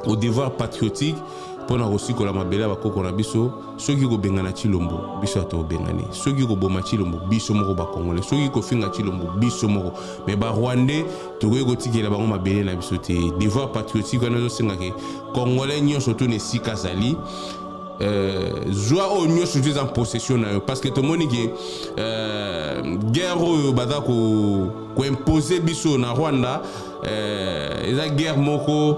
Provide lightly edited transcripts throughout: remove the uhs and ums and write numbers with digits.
Au devoir patriotique mpo na kosikola mabele ya bakoko na biso. Soki kobengana Tshilombo, biso ata obengani. Soki koboma Tshilombo, biso moko bakongole. Soki kofinga Tshilombo, biso moko. Mais barwandais, tokoki kotikela bango mabele na biso te. Devoir patriotique wana ezosenga ke Congolais nyonso to na esika azali, zwa oyo nyonso to eza possession na yo, parce que tomoni ke guerre oyo baza koimpose biso na Rwanda, eza guerre moko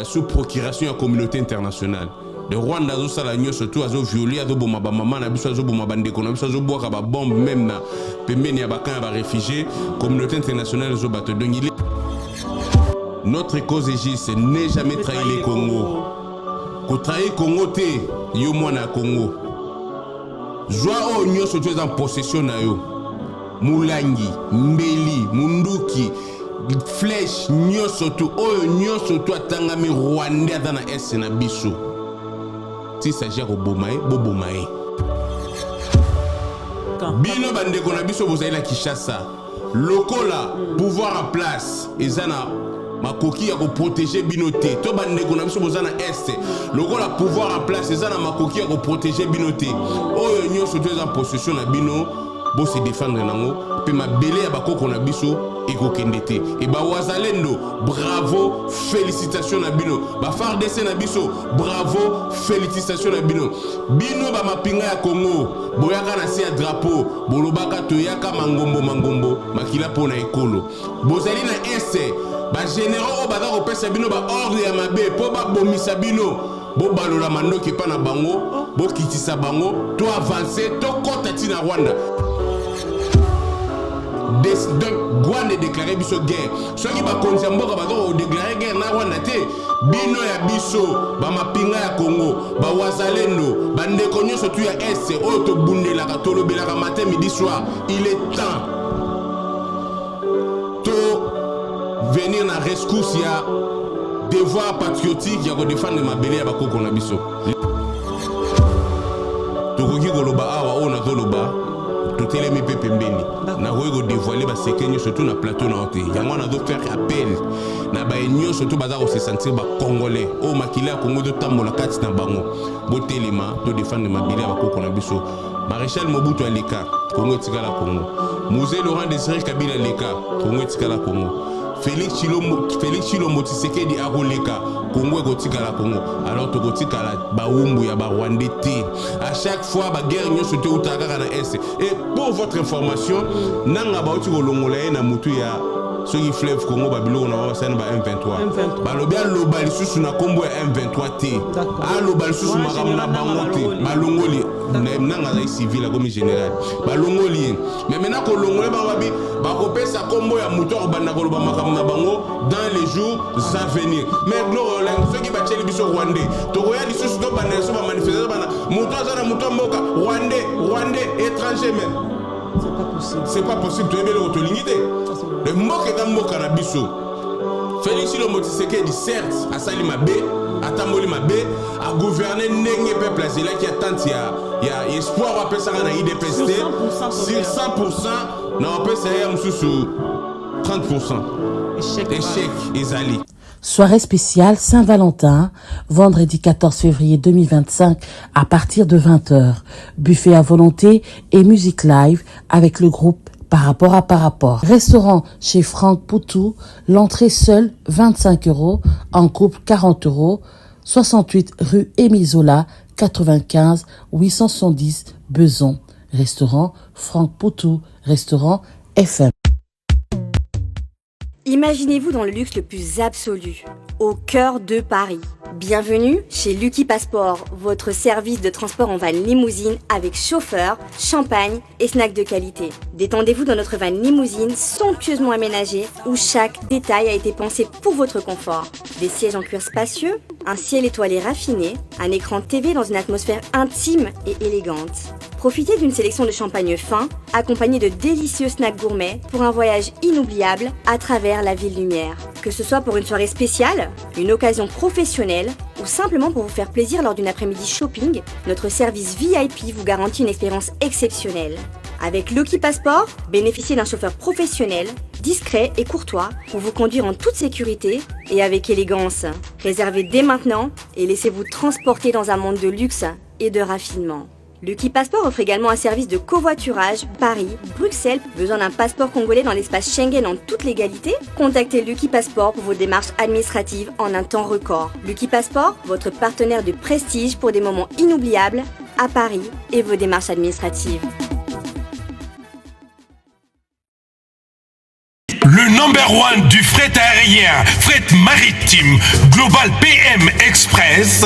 sous procuration ya communauté internationale. De Rwanda azosala nyonso tu, azoviole, azoboma bamama na biso, azoboma bandeko na biso, azobwaka babombe même na pembeni ya bacamp ya baréfugiés. Communauté internationale ezobato. Donc il est notre cause est juste: ne jamais trahir le Congo. Kotrahir Congo te. Yo mwana ya Congo, zwa oyo nyonso to eza possession na yo: molangi, mbeli, munduki, flèche, nyonso tu. Oyo nyonso tu atangami rwandais aza na Est na biso, ti s'agit ya koboma ye, boboma ye. Bino bandeko na biso bozali na Kinshasa, lokola pouvoir en place eza na makoki ya koprotéger bino te, to bandeko na biso boza na Est, lokola pouvoir en place eza na makoki ya koprotéger bino te, oyo nyonso to eza possession na bino, bose défendre nango mpe mabele ya bakoko na biso ekokende te. E bawazalendo, bravo, félicitation na bino. Bafardc na biso, bravo, félicitation na bino. Bino bamapinga ya Congo, boyaka na se ya drapeau, bolobaka toyaka mangombo mangombo makila mpo na ekolo. Bozali na Est, bagénéraux oyo baza kopesa bino baordre ya mabe mpo babomisa bino, bobalola mandoki epa na bango, bokitisa bango, to avance, tokɔta ntina Rwanda. Donc Rwanda edéclare biso guerre. Soki bakonzi ya mboka baza kodéclare guerre na Rwanda te, bino ya biso bamapinga ya Congo, bawazalendo, bandeko nyonso tu ya Est oyo tobundelaka, tolobelaka matin, midi, soir, il est temps to venir na rescousse ya devoir patriotique ya kodéfendre mabele ya bakoko na biso. Tokoki koloba awa oyo nazoloba, totelemi mpe pembeni. Nakoki kodévoiler basecret nyonso tu na plateau na yo te. Yango wana nazofaire appel na baye nyonso to baza kose sentir bacongolais, oyo makila ya Kongo ezotambola kati na bango. Botelema, todéfendre mabele ya bakoko na biso. Maréchal Mobutu aleka, Kongo etikala Kongo. Mzee Laurent Désiré Kabila aleka, Kongo etikala Kongo. Félix Tshilombo, Félix Tshilombo Tshisekedi akoleka, Kongo ekotikala Kongo. Alors tokotikala bawumbu ya barwandais te. À chaque fois baguerre nyonso te eutaka kaka na Est. Et pour votre information, Nanga, bauti kolongola ye na mutu ya soki fleuve Congo, babiloko na bango basali na ba M23. M23. Balobi aloba lisusu na nkombo ya M23 te, aloba lisusu makambo na bango te. Balongoli. Nanga azali civil, akomi général, balongoli ye. Mais maintenant kolongola bango, babi bakopesa nkombo ya moto akobanda koloba makambo na bango dans les jours à venir. Mais Gloire Olenga, soki batieli biso rwandais, tokoya lisusu tobanda lisusu bamanifestation bana moto aza na moto ya mboka rwandais, rwandais étranger, mais C'est pas possible. C'est pas possible. Toyebi eloko tolingi te. Le mboka eza mboka na biso. Félix Tshilombo Tshisekedi, certes asali mabe, atamboli mabe, agouverne ndenge peuple azelaki, attente ya espoir oyo apesaka na UDPS te. Sur 100%, Sur 100, na opesa ye ya mosusu 30. Échec. Échec ezali. Soirée spéciale Saint-Valentin, vendredi 14 février 2025 à partir de 20h. Buffet à volonté et musique live avec le groupe Par rapport à par rapport. Restaurant chez Franck Poutou, l'entrée seule 25 euros, en couple 40 euros, 68 rue Émile Zola, 95 870 Bezons. Restaurant Franck Poutou, restaurant FM. Imaginez-vous dans le luxe le plus absolu, au cœur de Paris. Bienvenue chez Lucky Passport, votre service de transport en van limousine avec chauffeur, champagne et snacks de qualité. Détendez-vous dans notre van limousine somptueusement aménagée où chaque détail a été pensé pour votre confort. Des sièges en cuir spacieux, un ciel étoilé raffiné, un écran TV dans une atmosphère intime et élégante. Profitez d'une sélection de champagne fin, accompagné de délicieux snacks gourmets pour un voyage inoubliable à travers la ville lumière. Que ce soit pour une soirée spéciale, une occasion professionnelle ou simplement pour vous faire plaisir lors d'une après-midi shopping, notre service VIP vous garantit une expérience exceptionnelle. Avec Lucky Passport, bénéficiez d'un chauffeur professionnel, discret et courtois pour vous conduire en toute sécurité et avec élégance. Réservez dès maintenant et laissez-vous transporter dans un monde de luxe et de raffinement. Lucky Passport offre également un service de covoiturage Paris, Bruxelles. Besoin d'un passeport congolais dans l'espace Schengen en toute légalité Contactez Lucky Passport pour vos démarches administratives en un temps record. Lucky Passport, votre partenaire de prestige pour des moments inoubliables à Paris et vos démarches administratives. Le number one du fret aérien, fret maritime, Global PM Express,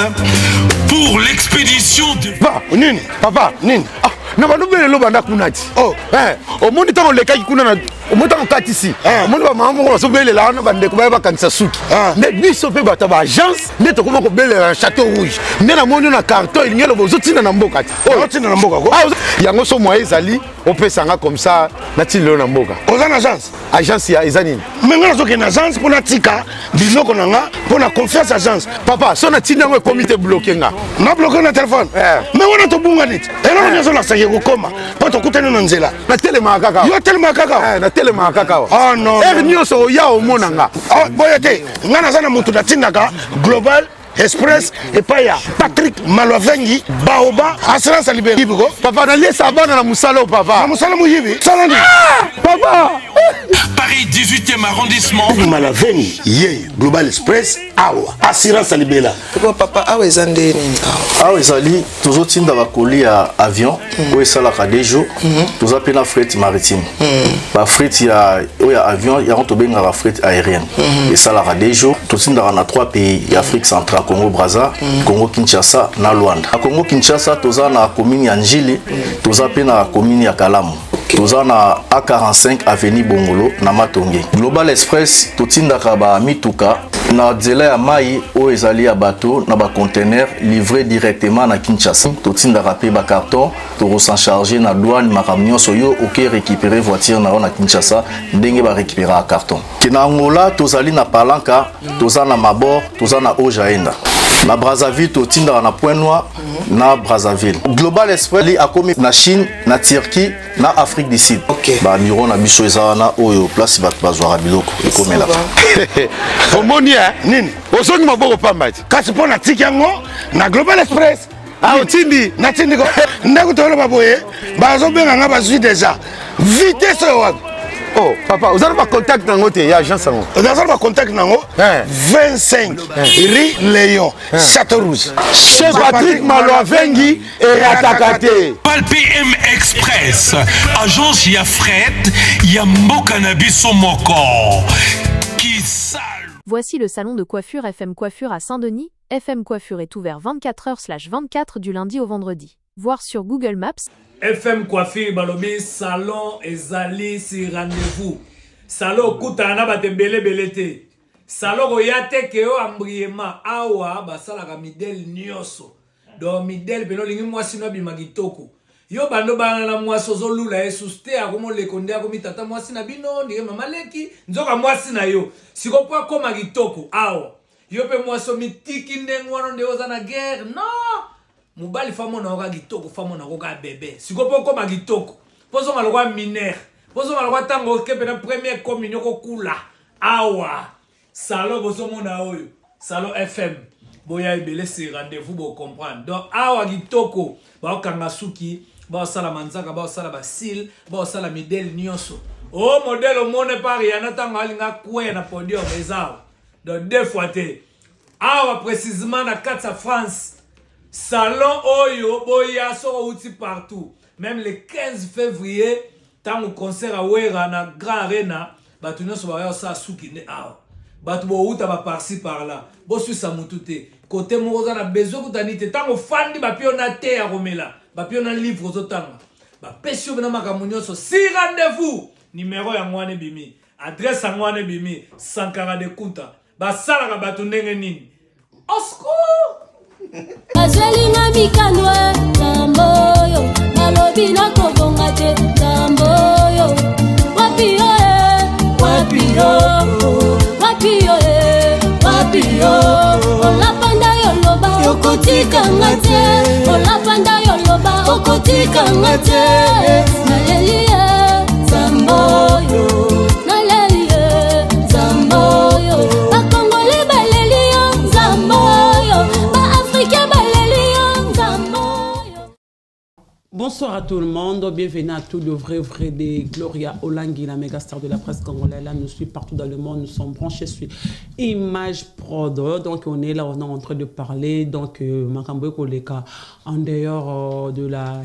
pour l'expédition de... Papa, nini? Papa, nini? Ah, na balobele lo banda kuna ti. Oh, eh, omoni ntango olekaki kuna na omoni ntango okatisi eh. Omoni bamama moko bazobelela wana bandeko baye bakanisa suki ah. Nde biso mpe bato ya baagence nde tokoma kobelela na chateau rouge nde namoni na carton elingi eloba ozotinda na mboka ti otinda na mboka ko ah, yango so moye ezali opesa nga comme ça natindi lelo na mboka. Oza na agence? Agence ya eza nini? Me nga nazokende agence mpo natika biloko na nga mpo na confiance agence. Papa, so natindi yango ekomi te, bloke nga. Na bloke na telefone eh. Me wana tobunga neti eloko eh. Nyonso nasaki kokoma mpo tokutani na nzela. Natelemaka kaka. Yo telemaka kaka? Eh, natelemaka kaka. Oh, non, heure nyonso oya omona nga. Oh, boye te, nga naza na motu natindaka Global Express epai ya Patrick Malwavengi Baoba assurance ya libela ko. Papa, naliesa bana na mosala oyo papa. Na mosala moyibi sala nini? Ah, papa. Paris 18e arrondissement. Malwavengi ye Global Express awa assurance ya libela. Ko papa, awa eza nde nini awa? Awa ezali tozotinda bakoli ya avion oyo esalaka deux jours. Toza mpe na fret maritime. Bafret ya oyo ya avion yango tobengaka fret aérienne, esalaka deux jours. Totindaka na trois pays ya Afrique centrale: Congo Brazza, Congo Kinshasa na Luanda. Na Congo Kinshasa toza na commune ya Njili, toza mpe na commune ya Kalamu, toza na A45 avenue Bongolo na Matonge. Global Express totindaka bamituka na nzela ya mai oyo ezali ya bato na bacontainer livré directement na Kinshasa. Totindaka mpe bacarton, tokosan charge na douane, makambo nyonso. Yo oke récupérer voiture na yo na Kinshasa ndenge barécupéraka carton. Ke na Angola tozali na Palanka, toza na Mabor, toza na Ojaenda. Na Brazzaville totindaka na Point Noir na Brazzaville. Global Express akomi na Chine, na Turquie, na Afrique du Sud. Babureau na biso eza wana oyo place bato bazwaka biloko ekomelaka. Omoni e nini? Ozongi maboko pamba ti. Kasi mpo natiki yango na Global Express. Ah, otindi? Natindi ko ndako toloba boye, bazobenga nga, bazwi déjà vitesse oyo wapi? Oh papa, oza na bacontact nango te ya agence yango? Naza na bacontact nango. 25 rue Léon, Château Rouge. Chez Patrick Malwavengi, erataka te. Global PM Express, agence ya fret ya mboka na biso moko. Kisal. Voici le salon de coiffure FM Coiffure à Saint-Denis. FM Coiffure est ouvert 24h/24 du lundi au vendredi. Voir sur Google Maps. FM Coiffure, balobi salon ezali si rendez-vous. Salon okutana na bato ebele ebele te. Salon koya te ke yo embriema awa basalaka midele nyonso. Donc midele pene olingi mwasi no abima kitoko. Yo bando bana na mwasi ozolula ye susu te, akomoleko nde akomi tata mwasi na bino ndenge mama leki nzoka mwasi na yo siko mpo akoma kitoko awa. Yo mpe mwasi omitiki ndenge wana nde oza na guerre non. Mobali fa mona oka kitoko, fa mona oka bebe siko mpo okoma kitoko, mpo ozonga lokwa minere, mpo ozonga lokwa ntango oke mpe na première communion kokula awa. Salon bozomona oyo salon FM, boya ebele si rendez-vous bocomprendre. Donc awa kitoko, baokanga suki, baosala manzaka, baosala basile, baosala midele nyonso. O modele omone par yana ntango alinga kweya na podium eza awa. Donc deux fois te awa précisément na kati ya France, salon oyo boya soko outi partout. Même le 15 février ntango concert awera na Grand Arena, bato nyonso baya kosala suki nde awa. Bato bouta baparci par là, boswisa motu te kote moko oza na besoin kutani te. Ntango ofandi, bapio na te ya komela, bapio na livre ozotanga, bapesi yo mpena makambo nyonso si rendez-vous. Numero yango wana ebimi, adresse yango wana ebimi. Sankara de Kunta basalaka bato ndenge nini? Au secours! Bazwelinga mikano nzambe oyo, nalobi nakobonga te nzambe oyo. Wapi yo e, wapi yo, wapi yo e, wapi yo? Olapanda yo loba okotikanga te. Fanda yo loba okotikanga te. Naleli ye Nzambe oyo, naleli ye Nzambe oyo. Bakongole baleli yo Nzambe oyo, Baafricain baleli yo Nzambe oyo. Bonsoir à tout le monde, bienvenue à tout le vrai vrai de Gloria Olangi, la méga star de la presse congolaise. Là, nous sommes partout dans le monde, nous sommes branchés sur Image Prod. Donc, on est là, on est en train de parler. Donc, makambo ekoleka en dehors de la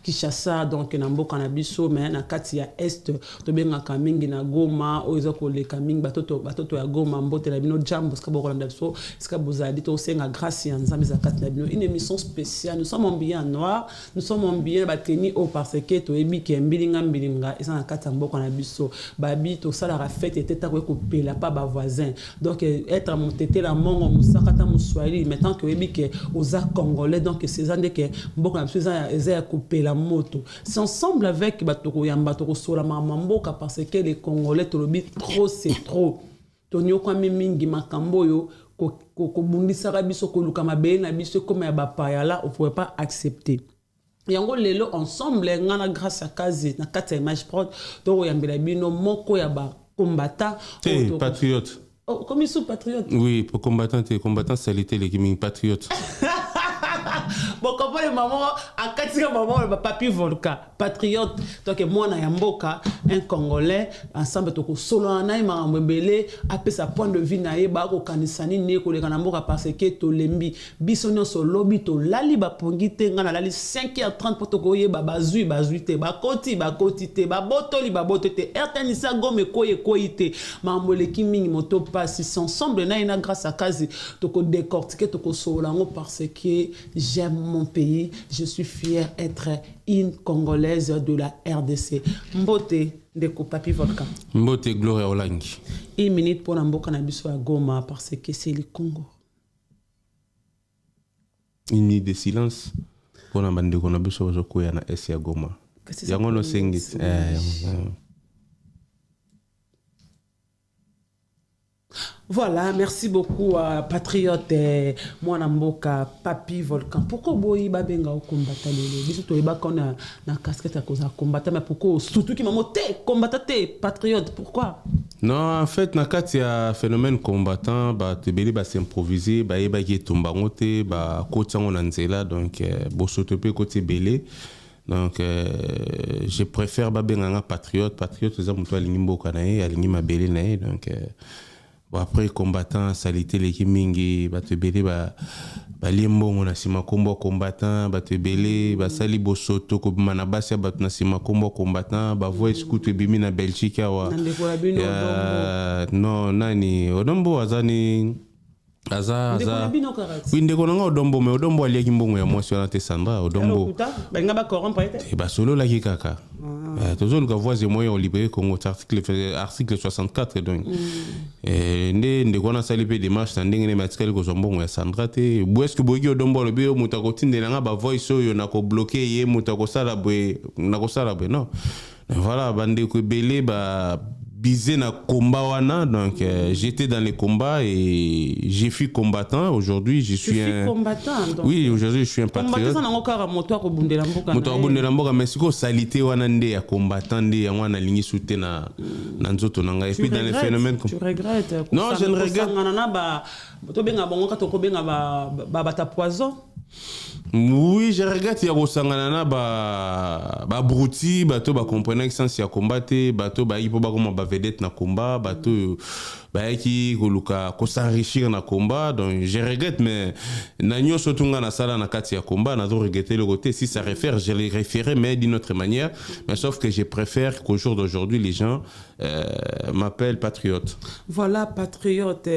Kinshasa, donc na mboka na biso, mais na kati ya est, tobengaka mingi na Goma, oyo eza koleka mingi. Batoto ya Goma, mbote na bino, jambo esika bokolanda biso, esika bozali, tosenga grâce ya Nzambe eza kati na bino. Une émission spéciale, nous sommes habillés en noir, nous sommes habillés na bateni oyo parce que toyebi ke mbilinga mbilinga eza na kati ya mboka na biso. Babi tosalaka fête ete ntango ekopela pa bavoisin. Donc être motetela, mongo, mosaka, ta moswahili, mais tant que oyebi ke oza congolais, donc eza nde ke mboka na biso eza ya kopela moto. C'est ensemble avec bato koyamba, tokosola makambo ya mboka parce que les Congolais tolobi trop c'est trop. Tonyokwami mingi, makambo oyo kobundisaka biso, koluka mabele na biso ekoma ya bapaya, là on pouvait pas accepter yango. Lelo ensemble nga na Grâce ya Kazi na kati ya Image Prod, tokoyambela bino moko ya bacombattant. Te, patriote. Oh, komi sous patriote? Oui, po combattant te, combattant salité eleki mingi, patriote. Bon, comprendre mama akatika mama oyo Papi Volka, patriote, donc mwana ya mboka, un Congolais. Ensemble tokosolola na ye makambo ebele, apesa point de vue na ye, bakokanisa nini koleka na mboka, parce que tolembi biso nyonso. Lobi tolali bapongi te, ngai nalali 5h30 mpo tokoyeba bazwi, bazwi te, bakoti, bakoti te, babotoli, babotoli te, RTNC Goma ekoyi, ekoyi te, makambo eleki mingi, moto pasi. Ensemble na ye na Grâce Akazi tokodécortiquer, tokosolola yango parce que j'aime mon pays, je suis fier être une Congolaise de la RDC. Mbote ndeko Papi Volcan. Mbote Gloria Olangi. Une minute mpona mboka na biso ya Goma parce que c'est le Congo. Une minute de silence mpona bandeko na biso bazokwea na est ya Goma. Kasi yango nosengi. Yango. Voilà, merci beaucoup à Patriote mwana mboka Papi Volcan. Pourquoi boyi babenga o combattant lelo? Biso toyebaka na casquette ya kozala combattant, mais pourquoi surtout ki mamo te combattant te, patriote, pourquoi? Non, en fait, na kati ya phénomène combattant, bato ebele basimprovise, bayebaki etumba yango te, bakoti yango na nzela. Donc bosoto mpe ekoti ebele. Donc je préfère babenganga patriote. Patriote eza moto alingi mboka na ye, alingi mabele na ye. Donc bon, après combattant, salité eleki mingi, bato ebele balie mbongo na nsima nkombo ya combattant, bato ebele basali bosoto, kobima na basi ya bato na nsima nkombo ya combattant. Bavoice kutu ebimi na Belgique awa. Na ndeko na bino. Ya, non, nani, Odombo aza ni aza Ndeko na aza bino kaka. Oui, ndeko na nga Odombo, mais Odombo aliaki mbongo ya mwasi wana te, Sandra Odombo. Lokuta, balinga bacorrompre ye te. Basololaki kaka. Tozoluka voies et moyens olibérer Congo, article 64. Donc nde ndeko wana asali mpe démarche na ndenge nde atikali kozwa mbongo ya Sandra te. Bo est-ce boyoki Odombo alobi oyo moto akotindela nga bavoice oyo, nakobloquer ye, moto akosala boye, nakosala boye? Non. Voilà, bandeko ebele ba bisé na combat wana. Donc j'étais dans les combats et j'ai fui combattant. Aujourd'hui je Tu suis suis un combattant donc. Oui, aujourd'hui je suis un combattant. patriote. Eza nango kaka moto akobundela mboka Moto na ye. akobundela mboka, mais sikoyo salité wana nde ya combattant nde yango wana nalingi su te na nzoto na ngai. Et Tu puis dans les regrettes, phénomènes tu regrettes? Non, je ne regrette. Kosangana na ba tobenga bango kaka, tokobenga bata poison. Oui, je regrette ya kosangana na ba babruti, bato bacomprenaki sens ya combat te, bato bayaki mpo bakoma bavedette na combat, bato oyo bayaki koluka kos'enrichir na combat. Donc je regrette, mais na nyonso tu nga nasala na kati ya combat, nazo regretter eloko te. Si ça réfère, je les référais, mais d'une autre manière. Mais sauf que je préfère qu'au jour d'aujourd'hui les gens m'appellent patriote. Voilà, patriote.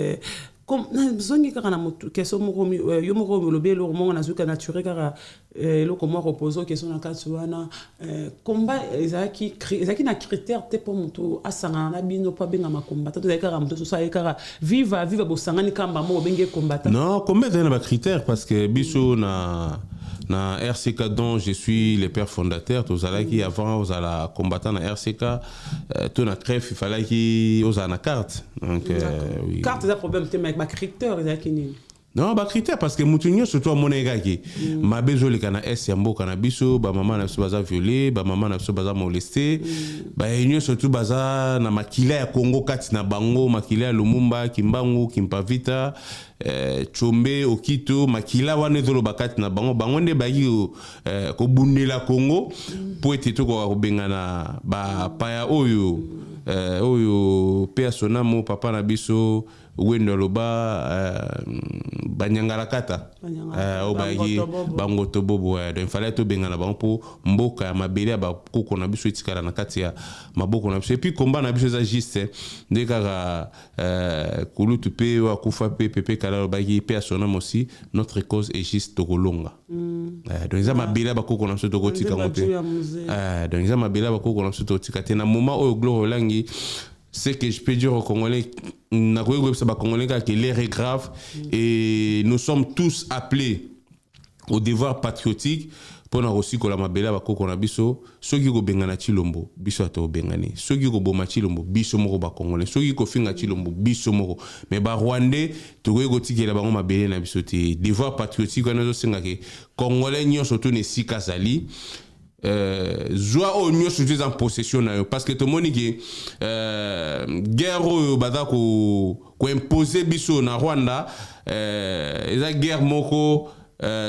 Nazongi kaka na motu question moko yo moko olobi eloko moko, nazwi ka naturel kaka eloko moko repose question na kati wana. Combat ezalaki na critère te mpo moto asangana na bino mpo abengama combattant? To ezalaki kaka moto soso aye kaka viva viva, bosangani kamba moko, obengi ye combattant? Non, combien de critères? Parce que biso na RCK dont je suis le père fondateur, tozalaki avant ozala combattant na RCK to na CREF, il fallait ozala na carte. Donc oui. Carte eza problème te, mais bacritère ezalaki nini? Non, bacritère, parce que motu nyonso to amona kaki mabe ezoleka na est ya mboka na biso. Bamama na biso baza violé, bamama na biso baza molesté, baye nyonso tu baza na makila ya Congo kati na bango, makila ya Lumumba, Kimbangu, Kimpavita, Tshombe, Okito. Makila wana ezoloba kati na bango. Bango nde bayaki kobundela Congo mpo ete tokoka kobengana bapaya oyo, oyo mpe asonamo papa na biso Wendo aloba, banyangalakata oyo bayaki bangoto bobo. Donc fallait tobengana bango mpo mboka ya mabele ya bakoko na biso etikala na kati ya maboko na biso. Et puis combat na biso eza juste nde kaka kulutu mpe oyo akufa mpe Pepe Kala alobaki mpe asonam aussi: notre cause est juste, tokolonga. Donc eza mabele ya bakoko na biso, tokotika yango te. Donc eza mabele ya bakoko na biso, tokotika te. Na moment oyo, Gloire Olangi, ce que je peux dire aux Congolais, que l'heure est grave et nous sommes tous appelés au devoir patriotique mpona kosikola mabele ya bakoko na biso. Soki kobengana Tshilombo, biso ata kobengani. Soki koboma Tshilombo, biso moko Bacongolais. Soki kofinga Tshilombo, biso moko. Mais Barwandais, tokoki kotikela bango mabele na biso te. Devoir patriotique wana ezosengaka Congolais nyonso to na esika azali, zwa oyo nyonso to eza en possession na yo, parce que tomoni ke guerre oyo baza koimpose biso na Rwanda, eza guerre moko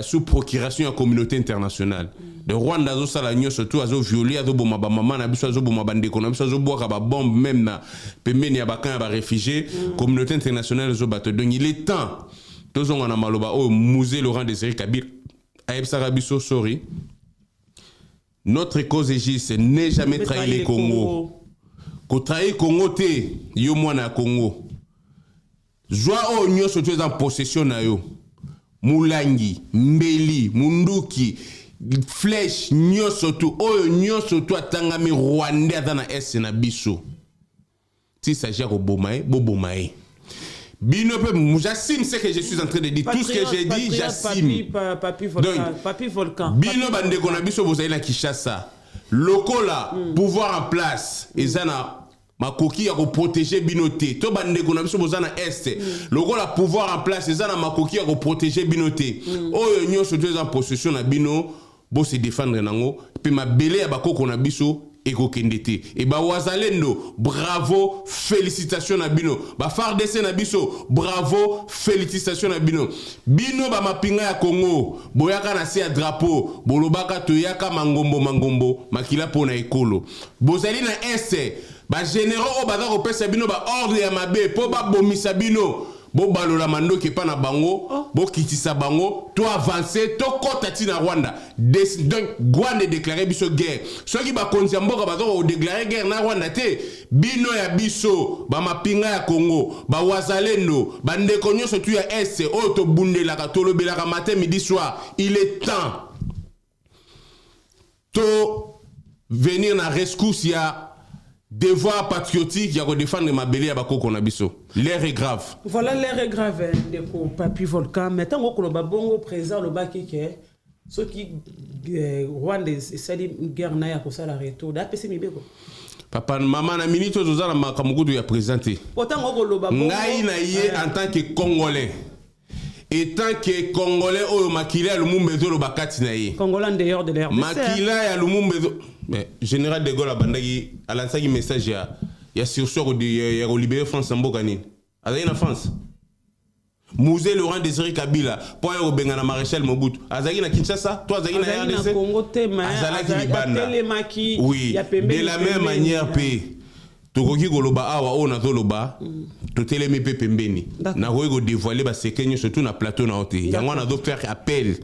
sous procuration ya communauté internationale. De Rwanda azosala nyonso tu, azoviole, azoboma bamama na biso, azoboma bandeko na biso, azobwaka babombe même na pembeni ya bacamp ya baréfugié. Communauté internationale ezobato. Donc il est temps tozonga na maloba oyo Mzee Laurent Désiré Kabila ayebisaka biso: sorry, notre cause est juste, n'est jamais trahi le Congo. Kotrahir Congo te. Yo mwana ya Congo, zwa oyo nyonso to eza possession na yo: mulangi, mbeli, munduki, flèche, nyonso tu. Oyo nyonso tu atangami Rwandais aza na est na biso, s'il s'agit ya koboma ye, boboma ye bino mpe. J'assume ce que je suis en train de dire, tout ce que j'ai dit, j'assume. Papi Volcan, Papi Volcan. Bino bandeko na biso bozali na Kinshasa, lokola pouvoir en place eza na makoki ya koprotéger bino te, to bandeko na biso boza na est, lokola pouvoir en place eza na makoki ya koprotéger bino te, oyo nyonso to eza possession na bino, bose défendre nango mpe mabele ya bakoko na biso ekokende te. E bawazalendo, bravo, félicitation na bino. Bafardc na biso, bravo, félicitation na bino. Bino bamapinga ya Congo, boyaka na se ya drapeau, bolobaka toyaka mangombo mangombo makila mpo na ekolo. Bozali na est, bagénéraux oyo baza kopesa bino baordre ya mabe mpo babomisa bino, bobalola mandoki epa na bango, bokitisa bango, to avance, tokɔta ntina Rwanda. Donc Rwanda edéclare biso guerre. Soki bakonzi ya mboka baza kodéclare guerre na Rwanda te, bino ya biso bamapinga ya Congo, bawazalendo, bandeko nyonso tu ya est oyo tobundelaka, tolobelaka matin, midi, soir, il est temps to venir na rescousse ya devoir patriotique ya kodéfendre mabele ya bakoko na biso. L'heure est grave. Voilà, l'heure est grave, ndeko Papi Volcan. Mais ntango okoloba bongo, président alobaki ke soki Rwanda esali guerre na ye, akosala retour da apesi mibeko. Papa, mama, na minute oyo toza na makambo kutu ya président te. Po ntango okoloba bongo, Ngai na ye, en tant que Congolais, etant que Congolais oyo makila ya Lumumba ezoloba kati na ye. Congolais en dehors de la RDC. Makila ya Lumumba ezo. Mais général de Gaulle abandaki, alansaki message ya sursaut ya kolibérer France na mboka nini? Azalaki na France. Mzee Laurent Désiré Kabila, mpo aya kobengana maréchal Mobutu, azalaki na Kinshasa to azalaki na Azalaki na RDC? Congo te, mais Azalaki libanda. atelemaki Oui, ya pembeni, de la même pembeni. manière mpe tokoki koloba awa oyo nazoloba, totelemi mpe pembeni. Nakoki kodévoile basecret nyonso tu na plateau na yo te. Yango wana nazofaire appel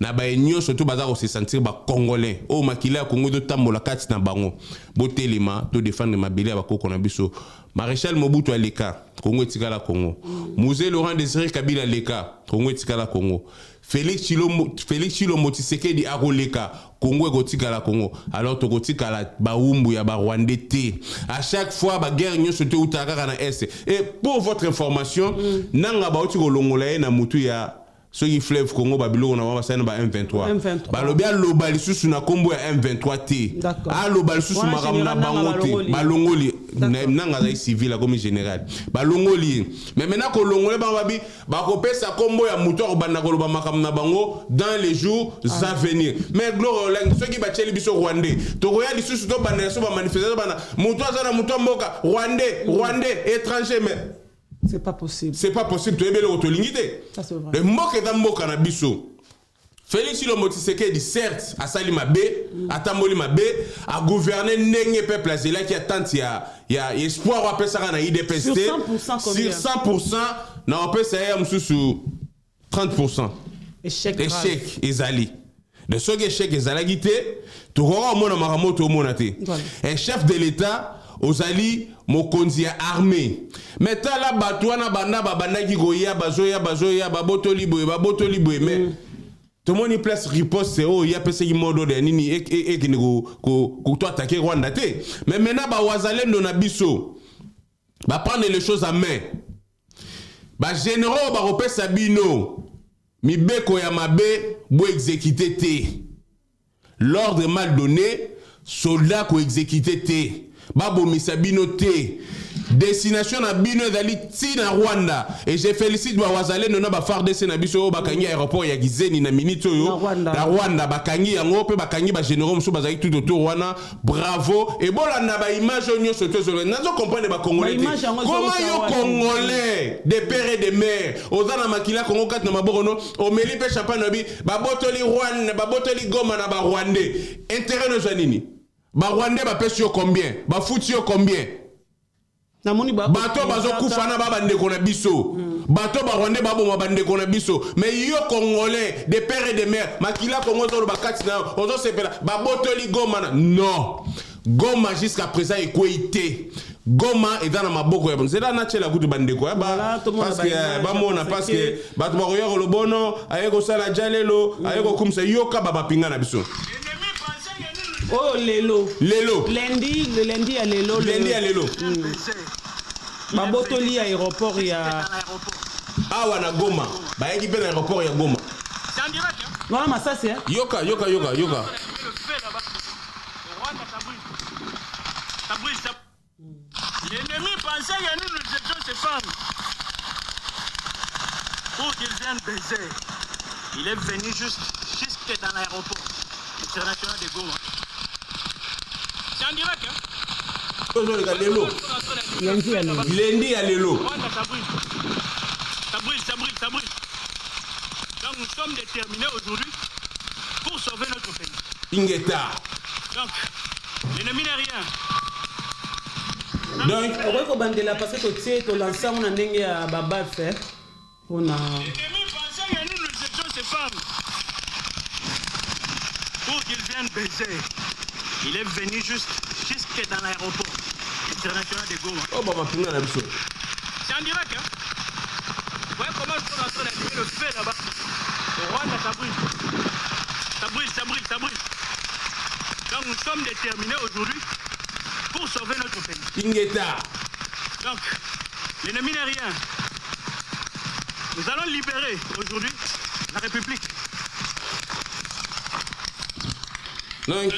na baye nyonso tu baza kose sentir Bacongolais oyo makila ya Congo ezotambola kati na bango, botelema, todéfendre mabele ya bakoko na biso. Maréchal Mobutu aleka, Congo etikala Congo. Mzee Laurent Désiré Kabila aleka, Congo etikala Congo. Félix Tshilombo, Félix Tshilombo Tshisekedi akoleka, Congo ekotikala Congo. Alors tokotikala bawumbu ya Barwandais te. À chaque fois baguerre nyonso te eutaka kaka na est. Et pour votre information, nanga bauti kolongola ye na mutu ya soki fleuve Congo, babiloko na bango basali na ba M23. M23. Balobi aloba lisusu na nkombo ya M23 te, aloba lisusu Wana makambo na général Nanga bango te. balongoli. Balongoli. Nanga azali civil, akomi général, balongoli ye. Mais maintenant kolongola bango, babi bakopesa nkombo ya moto akobanda koloba makambo na bango dans les jours à venir. Mais Gloire Olangi, soki batieli biso rwandais, tokoya lisusu tobandela so bamanifestation bana moto aza na moto ya mboka rwandais, rwandais étranger, mais C'est pas possible. C'est pas possible. Toyebi eloko tolingi te. Ça, c'est vrai. Le mboka eza mboka na biso. Félix Tshilombo Tshisekedi, certes asali mabe, atamboli mabe, agouverne ndenge peuple azelaki, attente ya espoir oyo apesaka na UDPS Sur te. 100%, combien? Sur 100%, na opesa ye ya mosusu 30%. Échec grave. Échec ezali de. Soki échec ezalaki te, tokoka komona makambo oyo toomona te. Un chef de l'État, ozali mokonzi ya armée, mais tala bato wana banda babandaki koya, bazoya, bazoya, babotoli boye, babotoli boye, mais tomoni place riposte oyo ye apesaki mot d'ordre ya nini ekende to attaquer Rwanda te. Mais maintenant bawazalendo na biso baprendre les choses à main. Bagénéraux oyo bakopesa bino mibeko ya mabe, boexécute te. L'ordre mal donné, soldat koexécute te, babomisa bino te. Destination na bino ezali ntina Rwanda. Et je félicite bawazalendo na baFARDC na biso oyo bakangi aéroport ya Gizeni na minute oyo. Na Rwanda. Na Rwanda bakangi yango mpe bakangi bagénéraux mosusu bazalaki tout autour wana. Bravo. Ebolanda baimage oyo nyonso to ezolo, nazo comprendre bacongolais te. Baimage yango Comment ezouta yo wapi? Congolais de père et de mère, oza na makila Kongo kati na maboko no, omeli mpe champagne, obi babotoli Rwanda, babotoli Goma na barwandais, intérêt no eza nini? Barwandais bapesi yo combien? Bafuti yo combien? Namoni Bato bazokufa na ba bandeko na biso, bato barwandais baboma bandeko na biso, mais yo congolais de père et de mère, makila Kongo ozoloba kati na yo, ozosepela babotoli Goma na non. Goma jusqu'à présent ekwei te. Goma eza na maboko ya nzela natiela kutu bandeko ya Voilà, tomona parce que baimage, bamona, parce que bato bakoya kolobono aye kosala ja lelo, aye kokumisa yoka bamapinga na biso. Oyo lelo. Lelo. Lundi, le lundi ya lelo. Lundi ya lelo. Babotoli aéroport ya Awa na Goma, bayaki mpe na aéroport ya Goma. Wana masasi, hein? Yoka, yoka, yoka, yoka. Rwanda, ça brûle. Ça brûle, ça. L'ennemi pensait que nous, nous étions ses femmes. Pour qu'il vienne baiser. Il est venu juste, jusque dans l'aéroport international de Goma. C'est en direct, hein? Ozoleka lelo. Lundi ya lelo. Lundi ya lelo. Rwanda, ça brûle. Ça brûle, ça brûle, ça brûle. Donc nous sommes déterminés aujourd'hui pour sauver notre pays. Ingeta. Donc, l'ennemi n'est rien. Donc okoki kobandela parce que totie tolance yango na ndenge ya babafe mpona L'ennemi pensait que nous, nous étions ses femmes. Pour qu'il vienne baiser. Il est venu juste, jusque dans l'aéroport international de Goma. Oyo bamapinga na biso. C'est en direct, hein? Vous voyez comment ils sont en train d'allumer le feu là-bas. Au Rwanda, ça brûle. Ça brûle, ça brûle, ça brûle. Donc nous sommes déterminés aujourd'hui pour sauver notre pays. Ingeta. Donc, l'ennemi n'est rien. Nous allons libérer aujourd'hui la République. Donc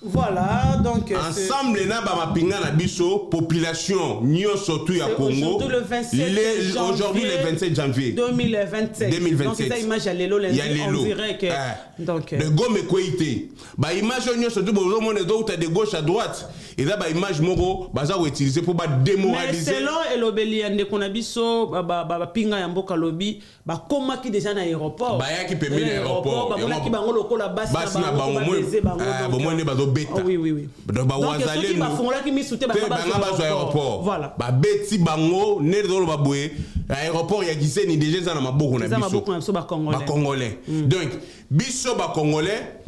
Voilà, donc ensemble na bamapinga na biso, population nyonso tu ya C'est Congo. aujourd'hui le 27 janvier. Aujourd'hui le 27 janvier 2027. 2027. Donc eza image ya lelo, lundi, Ya lelo. en direct. Eh. Donc De Goma ekwei te. Baimage oyo nyonso tu bozomona ezouta de gauche à droite, eza baimage moko baza koutiliser mpo Mais badémoraliser. selon elobeli ya ndeko na biso, bapinga ya mboka, lobi bakomaki déjà na aéroport. Bayaki pembeni ya aéroport. Bamonaki Yango- bango lokola basi basi na bango, babaiser bango, donc, bomoi nde bazobeta. Ah, oui. Donc Donc soki bawazalendo bafungolaki misu te, te, banga bazwa aéroport. Voilà. Babeti bango nde toloba boye, aéroport ya Gisenyi déjà eza na maboko na Eza biso. maboko na biso bacongolais. Bacongolais. Donc biso bacongolais,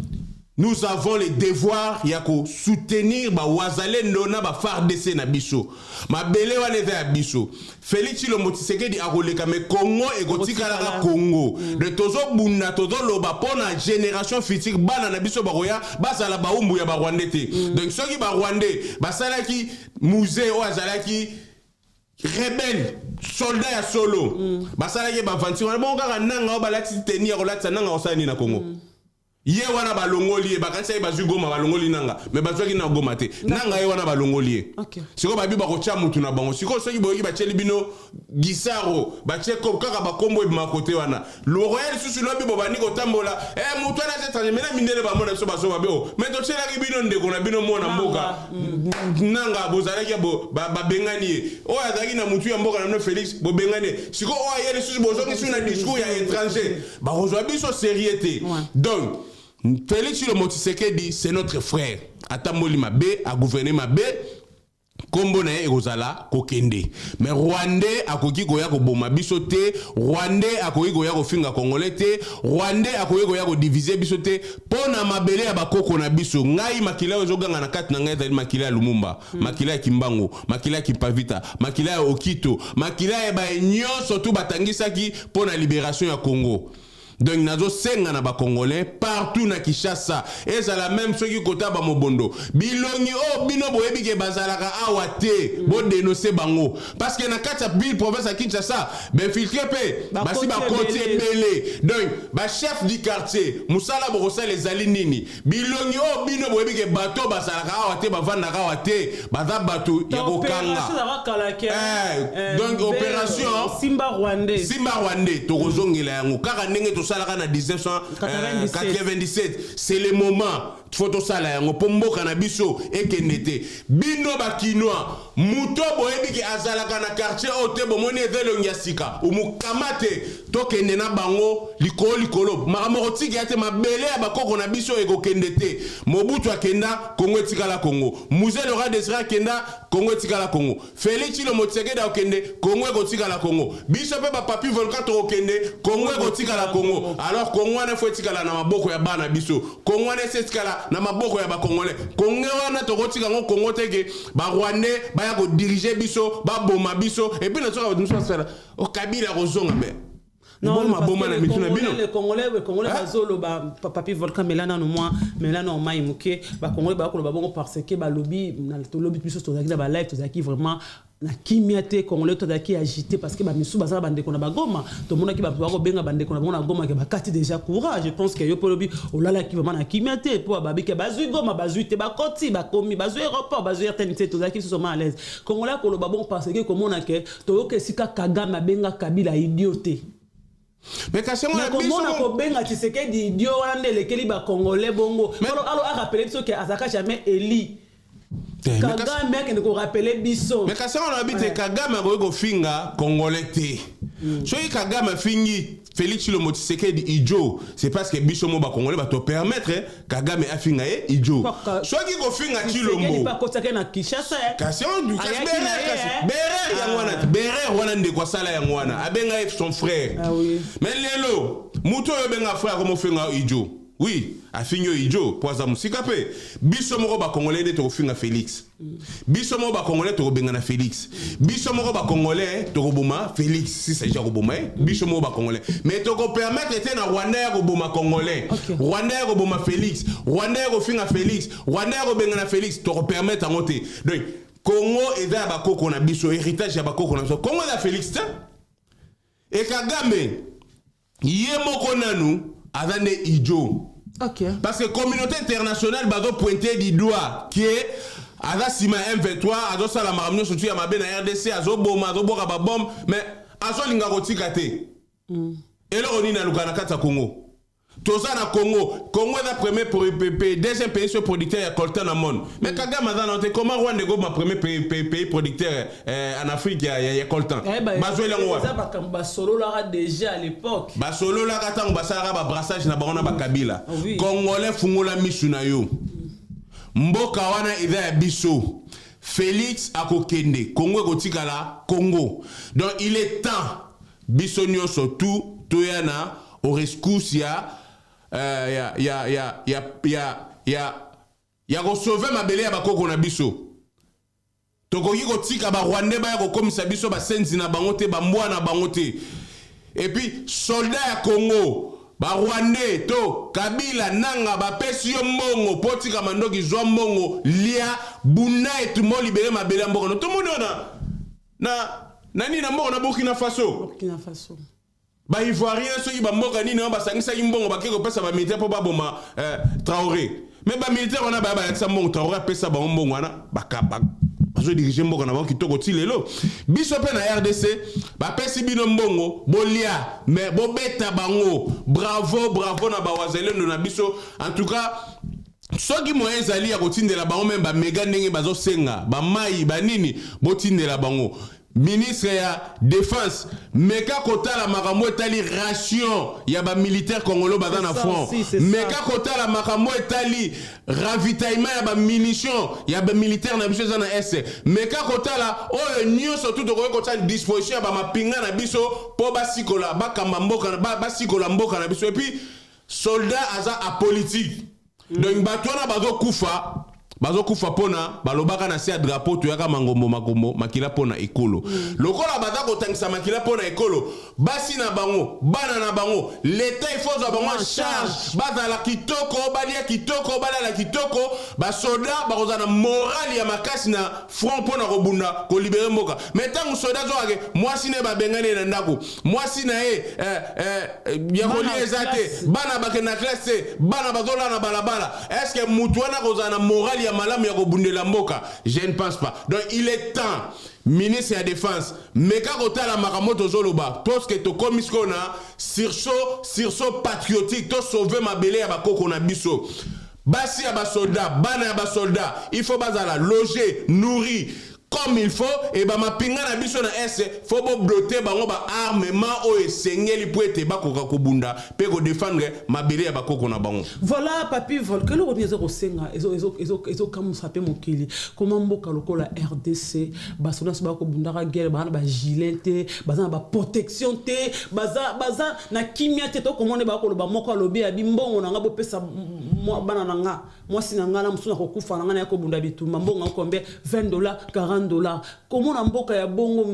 nous avons le devoir ya kosoutenir bawazalendo na baFARDC na biso. Mabele wana eza ya biso. Félix Tshilombo Tshisekedi akoleka, mais Congo ekotikalaka Congo. De tozobunda, tozoloba mpo na génération future, bana na biso bakoya bazala baumbu ya barwandais te. Donc soki barwandais basalaki Mzee oyo azalaki rebelle, soldat ya solo, basalaki baventure wana bongo, kaka Nanga oyo balatisi tenue ya kolatisa Nanga, kosala nini na Congo? Ye wana balongoli ye, bakanisaki bazwi Goma, balongoli Nanga, mais bazwaki na Goma te. Nanga ye wana balongoli ye. Sikoyo babi bakotya mutu na bango. Sikoyo soki boyoki batyeli bino Gisaro, batie kaka bakombo ebima kote wana. Lokoya lisusu lobi bobandi kotambola, eh mutu wana aza étranger, mais na mindele bamona biso bazoba be o. Mais totyelaki bino ndeko na bino mwana mboka. Nanga bozalaki babengani ye. Oyo azalaki na mutu ya mboka na bino Felix, bobengani ye. Sikoyo oyo aye lisusu bozongi lisusu na discours ya étranger. Bakozwa biso sérieux te. Donc Félix Tshilombo Tshisekedi, c'est notre frère. Atamboli mabe, a gouverné mabe, kombo na ye ekozala kokende. Mais Rwandais akoki koya koboma biso te, Rwandais akoki koya kofinga Congolais te, Rwandais akoki koya kodiviser biso te mpo na mabele ya bakoko na biso. Ngai makila oyo ezoganga na kati na ngai ezali makila ya Lumumba, makila ya Kimbangu, makila ya Kimpavita, makila ya Okito, makila ya baye nyonso tu batangisaki mpo na libération ya Congo. Donc nazosenga na bacongolais partout na Kinshasa, ezala même soki kota bamobondo, bilongi oyo bino boyebi ke bazalaka awa te, bodénoncer bango, parce que na kati ya ville province ya Kinshasa, bainfiltrés mpe basi bakoti ebele. Donc bachef du quartier, mosala bokosala ezali nini? Bilongi oyo bino boyebi ke bato bazalaka awa te, bavandaka awa te, baza bato ya kokanga. Donc opération Simba Rwandais, Simba Rwandais, tokozongela yango kaka ndenge tosalaka na 1997. C'est le moment, faut tosala yango mpo mboka na biso ekende te. Bino bakinois, moto boyebi ke azalaka na quartier oyo te, bomoni eza elongi ya sika, omokama te, tokende na bango likolo likolo. Makambo kotika ya te, mabele ya bakoko na biso ekokende te. Mobutu akenda, Kongo etikala Kongo. Mzee Laurent Désiré akenda, Kongo etikala Kongo. Félix Tshilombo Tshisekedi akokende, Kongo ekotikala Kongo. Biso mpe bapapi Volcan tokokende, Kongo ekotikala Kongo. Alors Kongo wana faut etikala na maboko ya bana biso. Kongo wana esi etikala na maboko ya bacongolais. Kongo wana tokotika yango Kongo te ke barwandais baya kodiriger biso, baboma biso. Et puis nasoka bato mosusu basala o Kabila kozonga, mais maboma na mitu na bino. Les Congolais bazoloba, Papi Volcan, mela nano mwa, mela nano mai moke. Bacongolais bakoloba bongo parce que balobi, tolobi biso tozalaki na balive, tozalaki vraiment na kimia te. Congolais tozalaki agité parce que bamisu bazala bandeko na bagoma, tomonaki bato bakobenga bandeko na bango na Goma ke bakati déjà courage. Je pense que yo mpo lobi olalaki vraiment na kimia te, mpo babiki bazwi Goma, bazwi te, bakoti, bakomi, bazwi aéroport, bazwi RTNC, tozalaki biso à l'aise. Congolais akoloba bon parce que komona ke toyoka esika Kagame abenga Kabila idiot te. Mais kasi yango na komona kobenga Tshisekedi idiot wana nde elekeli bacongolais bongo. Alo arappeler biso ke azalaka jamais eli Kagame akende korappeler biso. Mais kasi yango nayebi te, Kagame akoki kofinga Congolais te. Soki Kagame afingi Félix Tshilombo Tshisekedi idiot, c'est parce que biso mo bacongolais bato permettre Kagame afinga ye idiot. Soki kofinga Tshilombo akotaki na Kinshasa. Kasi berere yango wana, berere wana ndeko asala yango wana, abenga ye son frère. Mais lelo moto oyo obenga frère akomofinga idiot. Oui, afingi oyo idiot po aza mosika. Mpe biso moko bacongolais nde tokofinga Félix, biso moko bacongolais tokobengana Félix, biso moko bacongolais tokoboma Félix si s'agit ya koboma ye, biso moko bacongolais. Mais tokopermettre te na Rwanda ya koboma Congolais, Rwanda ya koboma Félix, Rwanda ya kofinga Félix, Rwanda ya kobengana Félix, tokopermettre yango te. Donc Congo eza ya bakoko na biso, héritage ya bakoko na biso. Congo eza Félix te. E Kagame ye moko nanu aza nde idiot. Parce que communauté internationale bazopointe du doigt ke aza nsima ya M23, azosala makambo nyonso tu ya mabe na RDC, azoboma, azobwaka babombe, mais azolinga kotika te. Eloko nini aluka na kati ya Congo? Toza na Congo, Congo eza premier deuxième pays so producteur ya coltan na monde, mais Kagame aza na te. Comment Rwanda ekoma premier pays producteur en Afrique ya coltan? Bazweli yango wapi? Eza makambo basololaka déjà à l'époque. Basololaka ntango basalaka babrassage na bango na bakabila. Congolais, fungola misu na yo. Mboka wana eza ya biso. Félix akokende, Congo ekotikala Congo. Donc il est temps biso nyonso tu toya na au rescousse ya ya ya ya ya ya ya kosauver mabele ya bakoko na biso. Tokoki kotika barwandais baya kokomisa biso basenzi na bango te, bambwa na bango te. Et puis soldat ya Congo, barwandais to Kabila, Nanga bapesi yo mbongo mpo tika mandoki, zwa mbongo, lia, bunda etumba, olibere mabele ya mboka. No tomoni wana na nani na mboka na Burkina Faso. Burkina Faso. Ba Ivoiriens soki ba mboka nini wana basangisaki mbongo bake kopesa ba militaire mpo baboma eh, Traoré. Mais ba militaire wana baya balakisa mbongo Traoré apesa bango mbongo wana bakaba bazo diriger mboka na bango kitoko ti lelo. Biso mpe na RDC bapesi bino mbongo bolia mais bobeta bango. Bravo bravo na ba wazalendo na biso en tout cas soki moyen ezali ya kotindela bango meme ba mega ndenge bazosenga ba mayi ba nini botindela bango Ministre ya defense meka kotala makambo etali ration ya ba militaires congolais baza na front. Meka kotala makambo etali ravitaillement ya ba munitions ya ba militaires na biso eza na est. Meka kotala oyo nyonso tout tokoki kotia disposition ya ba mapinga na biso po basikola bakamba mboka basikola mboka na biso et puis soldat aza apolitique. Donc bato wana bazokufa bazokufa pona balobaka na se ya drapeau toyaka mangombo makombo makila pona ekolo mm. Lokola baza kotangisa makila pona ekolo basi na bango bana na bango leta il faut zwa bango en charge bazala kitoko balia kitoko balala kitoko basoda bakozala na morale ya makasi na front pona kobunda kolibere mboka mais ntango soda azokake mwasi na ye babengani ye na ndako mwasi na ye eh, eh, ya kolia eza te bana bakende na classe te bana bazolala na balabala est ce que mutu wana akozala na morale ya malamu ya kobundela mboka? Je ne pense pas. Donc il est temps ministre ya défense meka kotala makambo tozoloba parce que tokomi sikoyo na sursaut sursaut patriotique to sauver mabele ya bakoko na biso. Basi ya basoldat bana ya basoldat il faut bazala loger nourri comme il faut et ba mapinga na biso na est faut bo doter bango ba armement oyo esengeli po ete bakoka kobunda pe ko défendre mabele ya bakoko na bango. Voilà Papy Volk, eloko nini ezo kosenga ezo ezo ezo ezo kamusa pe mokili koma mboka lokola RDC basoda nyonso bakobundaka guerre baza na ba gilet te baza na ba protection te baza baza na kimia te tokomona bakoloba moko alobi abi mbongo na nga bopesa bana na nga Mwasi na nga na mosusu nakokufa na nga naya kobunda bitumba mbongo yango combien 20 dollars 40 dollars komona mboka ya bongo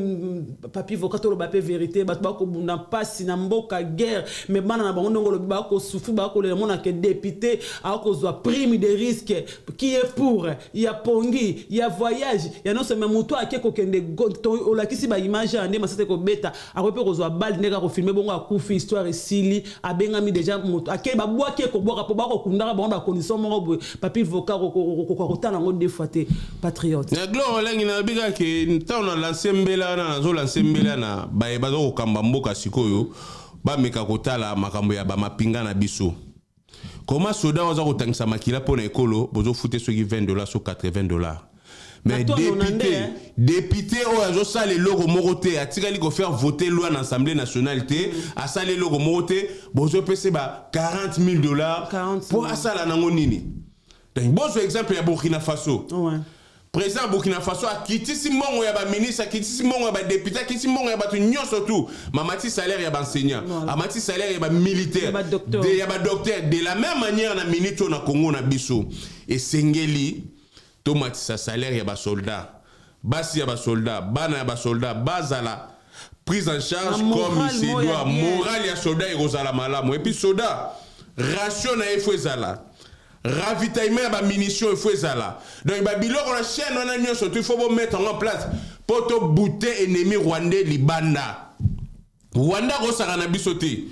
papi voka toloba pe verite bato bakobunda mpasi na mboka guerre mais bana na bango ndongo olobi bakosufri bakolela mona ke député akozwa prime de risque qui est pour ya pongi ya voyage ya nyonso mais moto ake kokende olakisi ba image ya nde masasi ekobeta akoki mpe kozwa balle ndenge akofilme bongo akufi histoire esili abengami deja moto ake babwaki ye kobwaka mpo bakokundaka bango na condition moko boye papi voka okokoka kotala yango deux fois te patriote na gloire olangi nalobi kaka ke ntango na lance mbela wana nazo lance mbela na baye baza kokamba mboka sikoyo bameka kotala makambo ya bamapinga na biso Comment soda oza kotangisa makila pona ekolo bozo fute soki 20 dollars so 80 dollars mais député député oyo azosala eloko moko te atikali ko faire voter loi na assemblée nationale te asali eloko moko te bozopesa ba 40 000 dollars mpo asala nango nini donc bozwa exemple ya Burkina Faso ouais. President ya Burkina Faso akitisi mbongo ya ba ministre, akitisi mbongo ya ba depute, akitisi mbongo ya bato nyonso tout. Mamati salaire ya ba enseignants, voilà. Amati salaire ya ba militaires, ya ba docteurs. De la même manière na minute oyo na Congo na biso esengeli tomatisa salaire ya ba soldats, basi ya ba soldats, bana ya ba soldats bazala prise en charge comme il se doit. Morale ya soldat ekozala malamu. Et puis soldat ration na ye faut ezala ravitaillement ya ba munitions il faut ezala donc ba biloko na chaîne wana nyonso tout il faut bo mettre yango en place po to bouter ennemi rwandais libanda. Rwanda akosaka na biso te.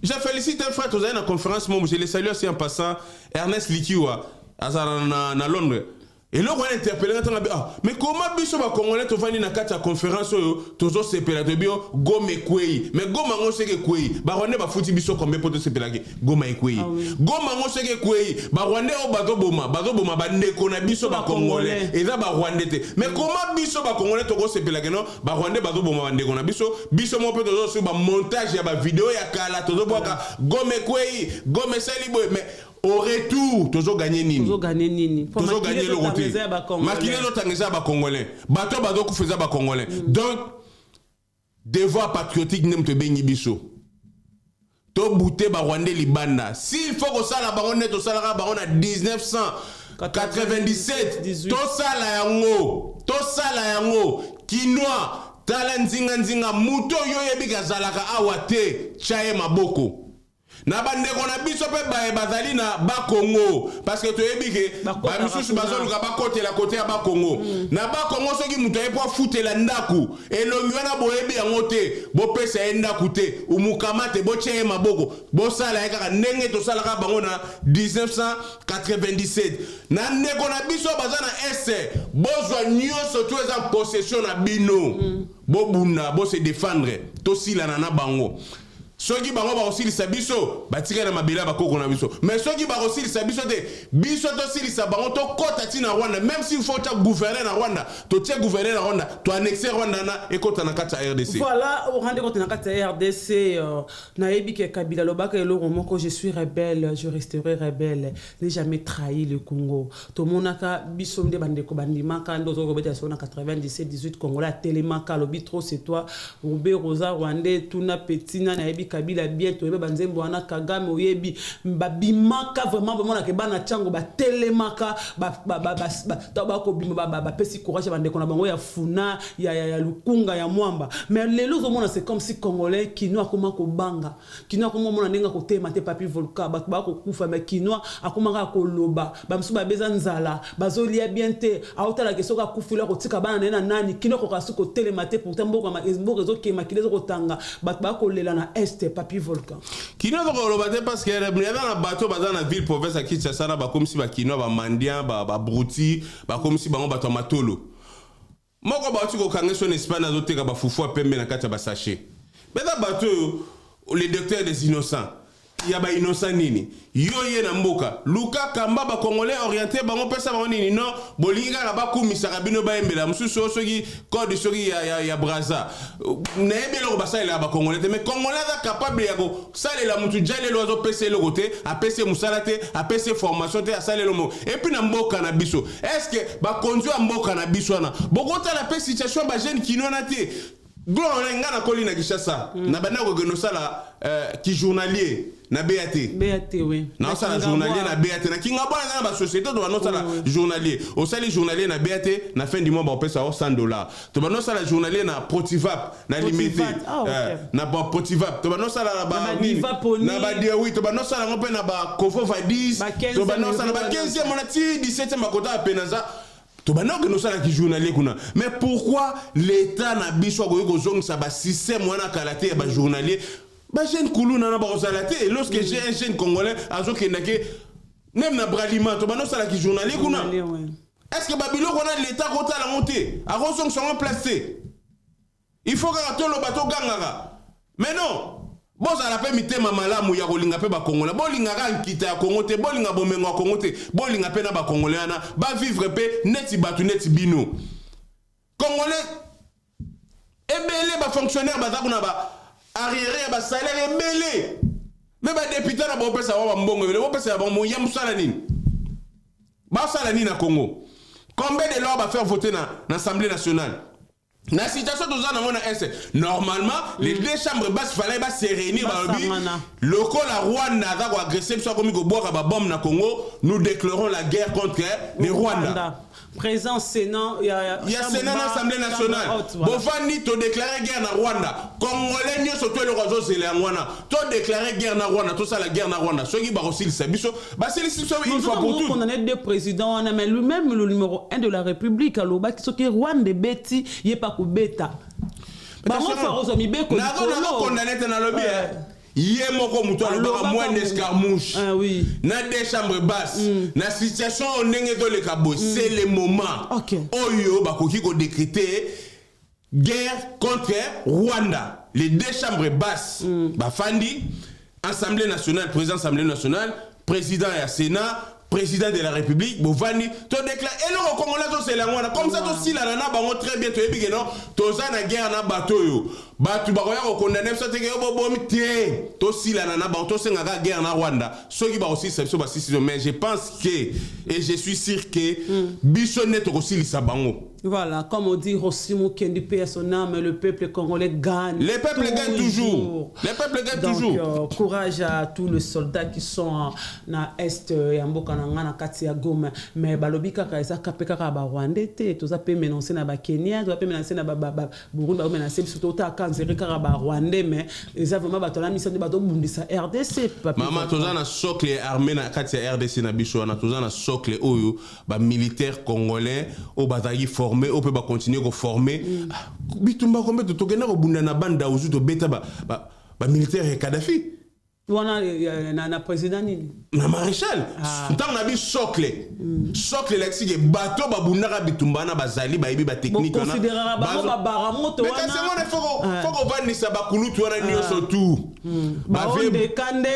Je félicite un frère tozali na conférence momo, je le salue aussi en passant, Ernest Likiwa azala na, na Londres. Eloko wana interpelle nga tanga ah mais comment biso ba congolais tovandi na kati ya conférence oyo tozo sepela toyebi yo Goma ekweyi mais Goma yango soki ekweyi ba rwandais bafuti biso combien po tosepelaki Goma ekweyi ah, oui. Goma yango soki ekweyi ba rwandais oyo bazoboma bazoboma bandeko na biso ba congolais eza ba rwandais te mais comment biso ba congolais tokosepelaki no ba rwandais bazoboma bandeko na biso biso moko mpe tozosuki ba montage ya ba video ya kala tozobwaka Goma ekweyi Goma esali boye mais Au retour, tozo gagner nini? Tozo gagner nini? Tozo gagner eloko te. Makila ezotanga eza ya ba congolais. Bato bazo kufa eza ba congolais. Mm. Donc devoir patriotique nde moto ebengi biso. To bouter ba rwandais libanda. S'il faut kosala bango nde tosalaka bango na 1997, tosala yango. Tosala yango. Kinois, tala nzinga nzinga moto oyo oyebi kazalaka awa te, tya ye maboko. Na bandeko na biso mpe baye bazali na Bakongo, parce que toyebi ke bamisusu bazoluka bakotela kote ya Bakongo. Na Bakongo, soki moto aye mpo afutela ndako, elongi wana boyebi yango te, bopesa ye ndako te, umukama te, botia ye maboko, bosala ye kaka ndenge tosalaka bango na 1997. Na ndeko na biso baza na Est, bozwa nyonso to eza possession na bino, bobunda, bose défendre, tosilana na bango. Soki bango bakosilisa biso, batikali na mabele ya bakoko na biso. Mais soki bakosilisa biso te, biso tosilisa bango, tokɔta ntina Rwanda. Même s'il faut tia gouverneur na Rwanda, totie gouverneur na Rwanda, toannexe Rwanda na ekɔta na kati ya RDC. Voilà, orande kota na kati ya RDC. Nayebi ke Kabila alobaka eloko moko: "Je suis rebelle, je resterai rebelle, n'ai jamais trahi le Congo." Tomonaka biso nde bandeko bandimaka nde ozoki kobeta so na 97 18. Congolais atelemaka, alobi: "Trop c'est toi, Rube Rosa Rwandais, tuna petit na nayebi Kabila bien." Toyebi banzembo wana, Kagame oyebi, babimaka vraiment, bamonaka bana ntango batelemaka, bakobima, bapesi courage ya bandeko na bango ya Funa, ya Lukunga, ya Mwamba. Mais lelo ozomona, c'est comme si Congolais, Kinois akoma kobanga, Kinois akoma omona ndenge akotema te. Papi Volka, bato bakokufa, mais Kinois akoma kaka koloba. Bamosusu babeza nzala, bazolia bien te, aotalaka soki akufuli akotika bana na ye na nani. Kinois akoka soki kotelema te. Pourtant mboka ezokema, kili ezokotanga, bato bakolela na Est. Papi Volcan. Kinois tokoloba te, parce que eza na bato baza na ville province ya Kinshasa na bakomisi bakinois bamandian, babruti, bakomisi bango bato ya matolo. Moko bauti kokanga so na Espagne, azoteka bafufu ya pembe na kati ya basachet. Beza bato oyo, les docteurs des innocents, ya bainnocent nini? Yo ye na mboka, luka kamba bacongolais, orienté bango, pesa bango nini? Non, bolingi kaka bakumisaka bino, bayembela mosusu oyo soki code soki ya Braza. Nayebi eloko basalelaka bacongolais te, mais Congolais aza capable ya kosalela motu ja lelo, azopesa eloko te, apesi ye mosala te, apesi ye formation te, asaleli moko. Et puis na mboka na biso, est ce que bakonzi ya mboka na biso wana bokotala mpe situation ya bajeune kino wana te? Gloire, nga nakoli na Kinshasa, na banda kokende osala kijournalier na BAT. BAT, oui. Naosala journalier na BAT na Kingabwa. Naza na basociété, to banda osala journalier, osali journalier na BAT, na fin du mois baopesa yo 100 $. To banda osala journalier na Protivap na Limete, na Protivap, to banda osala na na badiewi, to banda osala yango mpe na bakovo vadis, to banda osala ba 15e mona ti 17e, bakota ya penaza, to banda okende osalaki journalier kuna. Mais pourquoi l'État na biso akoki kozongisa basystème wana kala te ya bajournalier? Bajeune kuluna na bakozala te. Lorsque j'ai un jeune Congolais azokendake même na Bralima, to banda osalaki journalier kuna, est ce que babiloko wana l'État akotala yango te, akozongisa yango place te? Il faut kaka toloba, togangaka. Mais non, bozala mpe mitema malamu ya kolinga mpe bakongolais. Bolingaka nkita ya Kongo te, bolinga bomengo ya Kongo te, bolinga mpe na bakongolais wana bavivre mpe neti bato neti bino. Congolais ebele, bafonctionnaire baza kuna, ba arriéré ya basalaire ebele, mais badéputé na bopesa bango bambongo ebele, bopesa ya bango ya mosala nini? Basala nini na Congo? Combien de lois bafaire voter na Assemblée nationale? Na situation toza nango na Est, normalement les deux chambres basses fallait base réunir, balobi: lokola Rwanda aza koagresse biso, akomi kobwaka babombe na Congo, nous déclarons la guerre contre le Rwanda. Présent Sénat. Ya Sénat na Assemblée nationale, bofandi, todéclare guerre na Rwanda. Congolais nyonso to eloko azozela yango wana, todéclare guerre na Rwanda, tosala guerre na Rwanda. Soki bakosilisa biso, basilisi biso une fois pour toutes. Condamné deux présidents wana, mais lui-même, le numéro 1 de la République, alobaki soki Rwanda ebeti ye, pa kobeta bango, fakozwa mibeko. Nazokondane te, nalobi ye moko moto alobaka moins d'escarmouche na deux chambres basses. Na situation oyo ndenge ezoleka boye, c'est le moment oyo bakoki kodécréter guerre contre Rwanda. Les deux chambres basses bafandi, Assemblée nationale, président Assemblée nationale, président ya Sénat, président de la République, bovandi, todéclare eloko Congolais azosela yango wana. Comme ça tosilana na bango très bien. Toyebi ke non, toza na guerre na bato oyo, bato bakoya kokondane biso teke yo bobomi te. Tosilana na bango, tosengaka guerre na Rwanda. Soki bakosilisa biso, basilisi biso. Mais je pense que, et je suis sûr que biso nde tokosilisa bango. Voilà, comme on dit, Rossi Mukendi, paix à son âme, le peuple congolais gagne. Le peuple gagne toujours. Le peuple gagne Donc, toujours. Courage à tous les soldats qui sont na est ya mboka na nga na kati ya Goma. Mais balobi kaka eza kape kaka ba Rwandais te, toza pe menacé na ba Kenya, toza pe menacé na ba Burundi, ba menacé surtout ta kanzere kaka ba Rwandais, mais eza vraiment bato na mission bato bundisa RDC papi. Mama, toza na socle ya armée na kati ya RDC na biso wana. Toza na socle oyo bamilitaire congolais oyo bazalaki formé, oyo mpe bacontinue koforme. Ah, bitumba kombe tokenda kobunda na banda ozu, tobeta bamilitaire ya Kadafi. Wana na président nini? Na maréchal. Ntango na bi socle, socle elakisi ke bato babundaka bitumba wana bazali, bayebi batechnique wana. Boconsidérera bango babara moto. Mais kasi yango wana, faut kovandisa bakulutu wana nyonso tu. Baonde kande.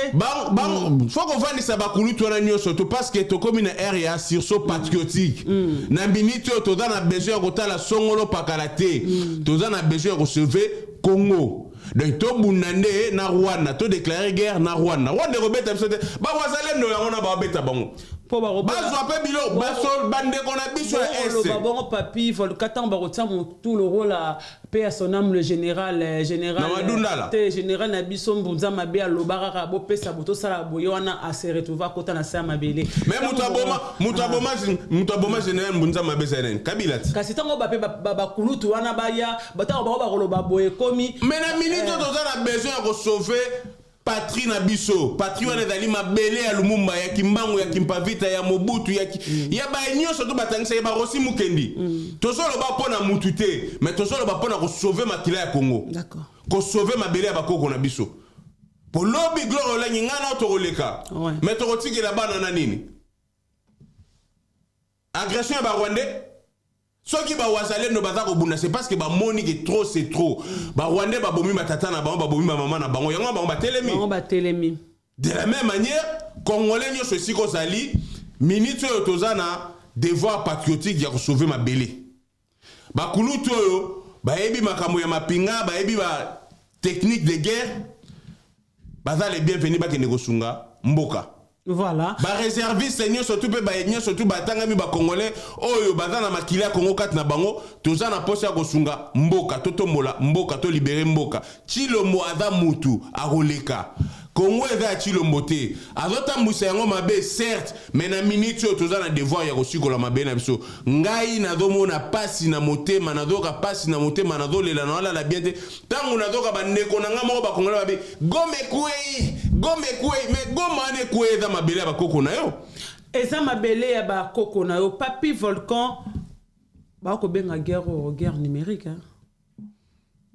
Faut kovandisa bakulutu wana nyonso tu, parce que tokomi na ère ya sursaut patriotique. Na minute oyo, toza na besoin ya kotala songolo pakala te, toza na besoin ya kosauver Congo. Donc tobunda nde na Rwanda, todéclare guerre na Rwanda. Rwanda ekobeta biso te. Bawazalendo yango na babeta bango, bazwa mpe biloko bandeko na biso ya Est. Bongo bongo papi Volcan, ntango bakotia motu le rôle à paix à son âme, le général général Na Madundala. Te, général na biso Mbunza Mabe aloba kaka bopesa bo tosala boye wana, ase retrouve akota na se ya mabele. Mais moto aboma général Mbunza Mabe ezali nani? Kabila ti. Kasi ntango bape bakulutu wana baya, ntango bango bakoloba boye ekomi. Mais na minute oyo, toza na besoin ya kosauver patrie na biso. Patrie wana ezali mabele ya Lumumba, ya Kimbangu, ya Kimpavita, ya Mobutu, ya baye nyonso to batangisaki barosi Mukendi. Tozoloba mpo na mutu te, mais tozoloba mpo na kosauver makila ya Congo, kosauver mabele ya bakoko na biso. Po lobi, Gloire Olangi, ngai na tokoleka, mais tokotikela bana na nini? Agression ya Barwandais. Soki bawazalendo baza kobunda, c'est parce que bamoni ke trop c'est trop. Barwandais babomi batata na bango, babomi bamama na bango, yango bango batelemi. Bango batelemi. De la même manière, Congolais nyonso esika ozali, minute oyo toza na devoir patriotique ya kosauver mabele. Bakulutu oyo bayebi makambo ya mapinga, bayebi ba technique de guerre, baza les bienvenus, bakende kosunga mboka. Bareserviste nyonso tu mpe baye nyonso tu batangami Bacongolais oyo baza na makili ya Kongo kati na bango, toza na posa ya kosunga mboka, totombola mboka, tolibérer mboka. Chilombo aza mutu akoleka. Kongo eza ya Chilombo te. Azotambwisa yango mabe, certes, mais na minute oyo toza na devoir ya kosikola mabe na biso. Ngai nazomona pasi na motema, nazoyoka pasi na motema, nazolela, naolala bien te ntango nazoyoka bandeko na ngai moko Bakongolais babi Goma ekwei, Goma ekwei. Mais Goma wana ekwei, eza mabele ya bakoko na yo. Eza mabele ya bakoko na yo. Papi Volcan, bakobenga guerre oyo guerre numérique, hein?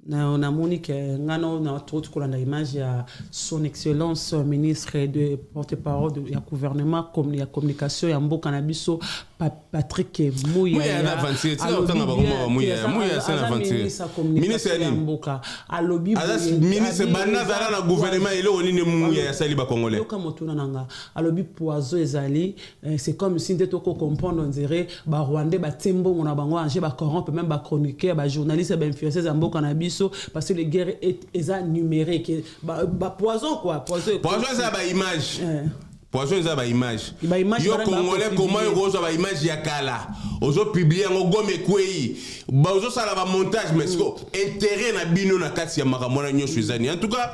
Na namoni ke nga na toti kolanda image ya Son Excellence ministre de porte-parole ya gouvernement ya communication ya mboka na biso, Patrick Muyaya. Muyaya. Aza aventurier. Tika kotanga bakoma ba Muyaya. Muyaya, c'est un aventurier. Ministre ya ya nini? mboka alobi Aza boye, ministre abi banda eza azala na gouvernement, eloko nini Muyaya asali Bacongolais? Yoka motuna na nga. Alobi poison ezali, c'est comme si nde toko comprendre, on dirait Barwandais batie mbongo na bango ange bacorrompre même bachroniqueur, bajournaliste, bainfluenceuse ya mboka na biso, parce que le guerre eza numérique, ba poison quoi, poison. Poison eza baimage, poison eza baimage. Baimage Yo bana Congolais, bakopublier. koma yo kozwa baimage ya kala, ozopublier yango, Goma ekwei, ozosala bamontage. Mais siko intérêt na bino na kati ya makambo wana nyonso eza nini? En tout cas,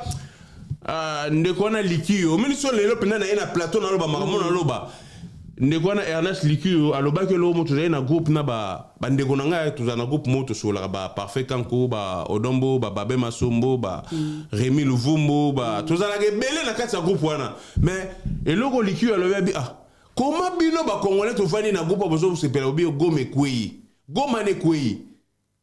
ndeko wana Likio, omoni so lelo mpenza na ye na plateau, naloba makambo naloba. Ndeko wana Ernest Likio alobaki eloko mo. Tozali na groupe na bandeko na ngai, tozala na groupe mo tosololaka, ba Parfait Kanko, ba Odombo, ba Babe Masombo, ba Rémi Luvumbu, ba tozalaka ebele na kati ya groupe wana. Mais eloko Likio alobi, abi ah, koma bino Bacongolais tovandi na groupe, bozosepela obi Goma ekwei. Goma na ekwei,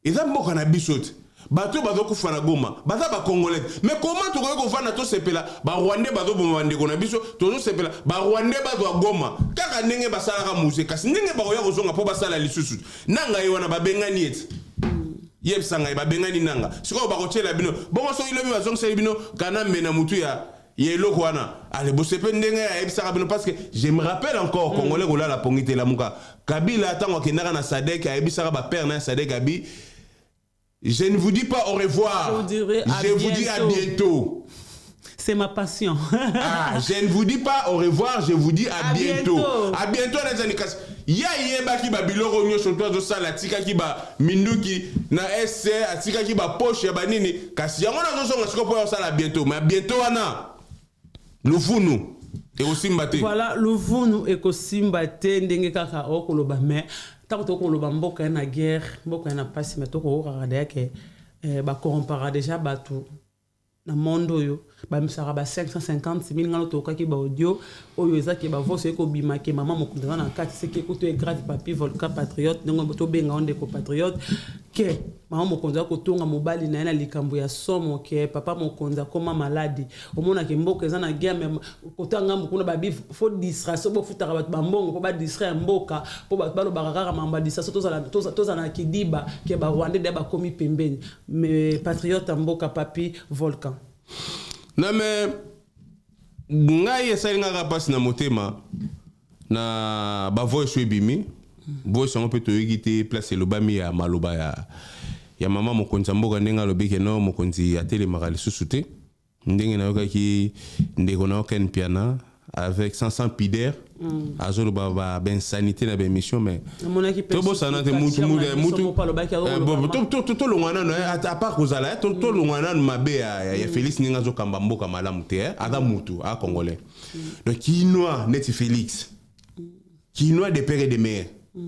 eza mboka na biso te. Bato oyo bazokufa na Goma baza Bacongolais te. Mais koma tokoki kovanda tosepela Barwandais bazoboma bandeko na biso, tozosepela Barwandais bazwa Goma kaka ndenge basalaka muse? Kasi ndenge bakoya kozonga mpo basala lisusu na ngai wana, babengani ete yebisa ngai babengani nanga. Sikoyo bakotiela bino bongo, soki lobi bazongiseli bino Kanambe na mutu ya eloko wana, ale bosepe ndenge ayebisaka bino. Parce que je me rappelle encore, Congolais kolala pongi te, lamuka. Kabila, ntango akendaka na SADC, ayebisaka bapère na ya SADC, abi: "Je ne vous dis pas au revoir, Je vous dirai à je vous dis à bientôt." bientôt. C'est ma passion. Ah, je ne vous dis pas au revoir, je vous dis à À bientôt. bientôt. À bientôt, les amis. Ye ayebaki ba biloko nyonso to azosala, atikaki ba minduki na SC, atikaki ba poche ya banini, kasi yango nazozonga sikoyo mpo ya kosala bientôt. Mais bientôt wana luvunu ekosimba te. Voilà, luvunu ekosimba te ndenge kaka okoloba. Mais ntango tokoloba mboka ye na guerre, mboka ye na mpasi, mais tokokokaka deya ke bacorrompaka déjà bato na monde oyo bamisaka ba 550 000. Ngano tokokaki baaudio oyo eza ke bavoice ekobima ke mama mokonzi aza na kati seke kutu e grave. Papi Volcan, patriote, ndenge tobenga o ndeko patriote, ke mama mokonzi akotonga mobali na ye na likambo ya somo, ke papa mokonzi akoma maladi. Omonake mboka eza na guerre, mais kota ngambo kuna babi faut distraction, bofutaka bato bambongo mpo badistraire mboka, mpo bato balobaka kaka mambo ya distraction. Tozala na kidiba ke barwandais deya bakomi pembeni. Mais patriote ya mboka, Papi Volcan. Na me ngai esali ngaka mpasi na motema na bavoice oyo ebimi. Voice yango mpe toyoki te place elobami ya maloba ya mama mokonzi ya mboka, ndenge alobi ke no mokonzi atelemaka lisusu te. Ndenge nayokaki ndeko na yo Ken Piana avec sans pudeur azoloba ba bainsanité na baémission, mais tobosana te mutu tolongwa nano à part kozala, tolongwa nano mabe ya Félix ndenge azokamba mboka malamu te. Aza mutu a congolais, donc kinois neti Félix, kinois de père et de mère,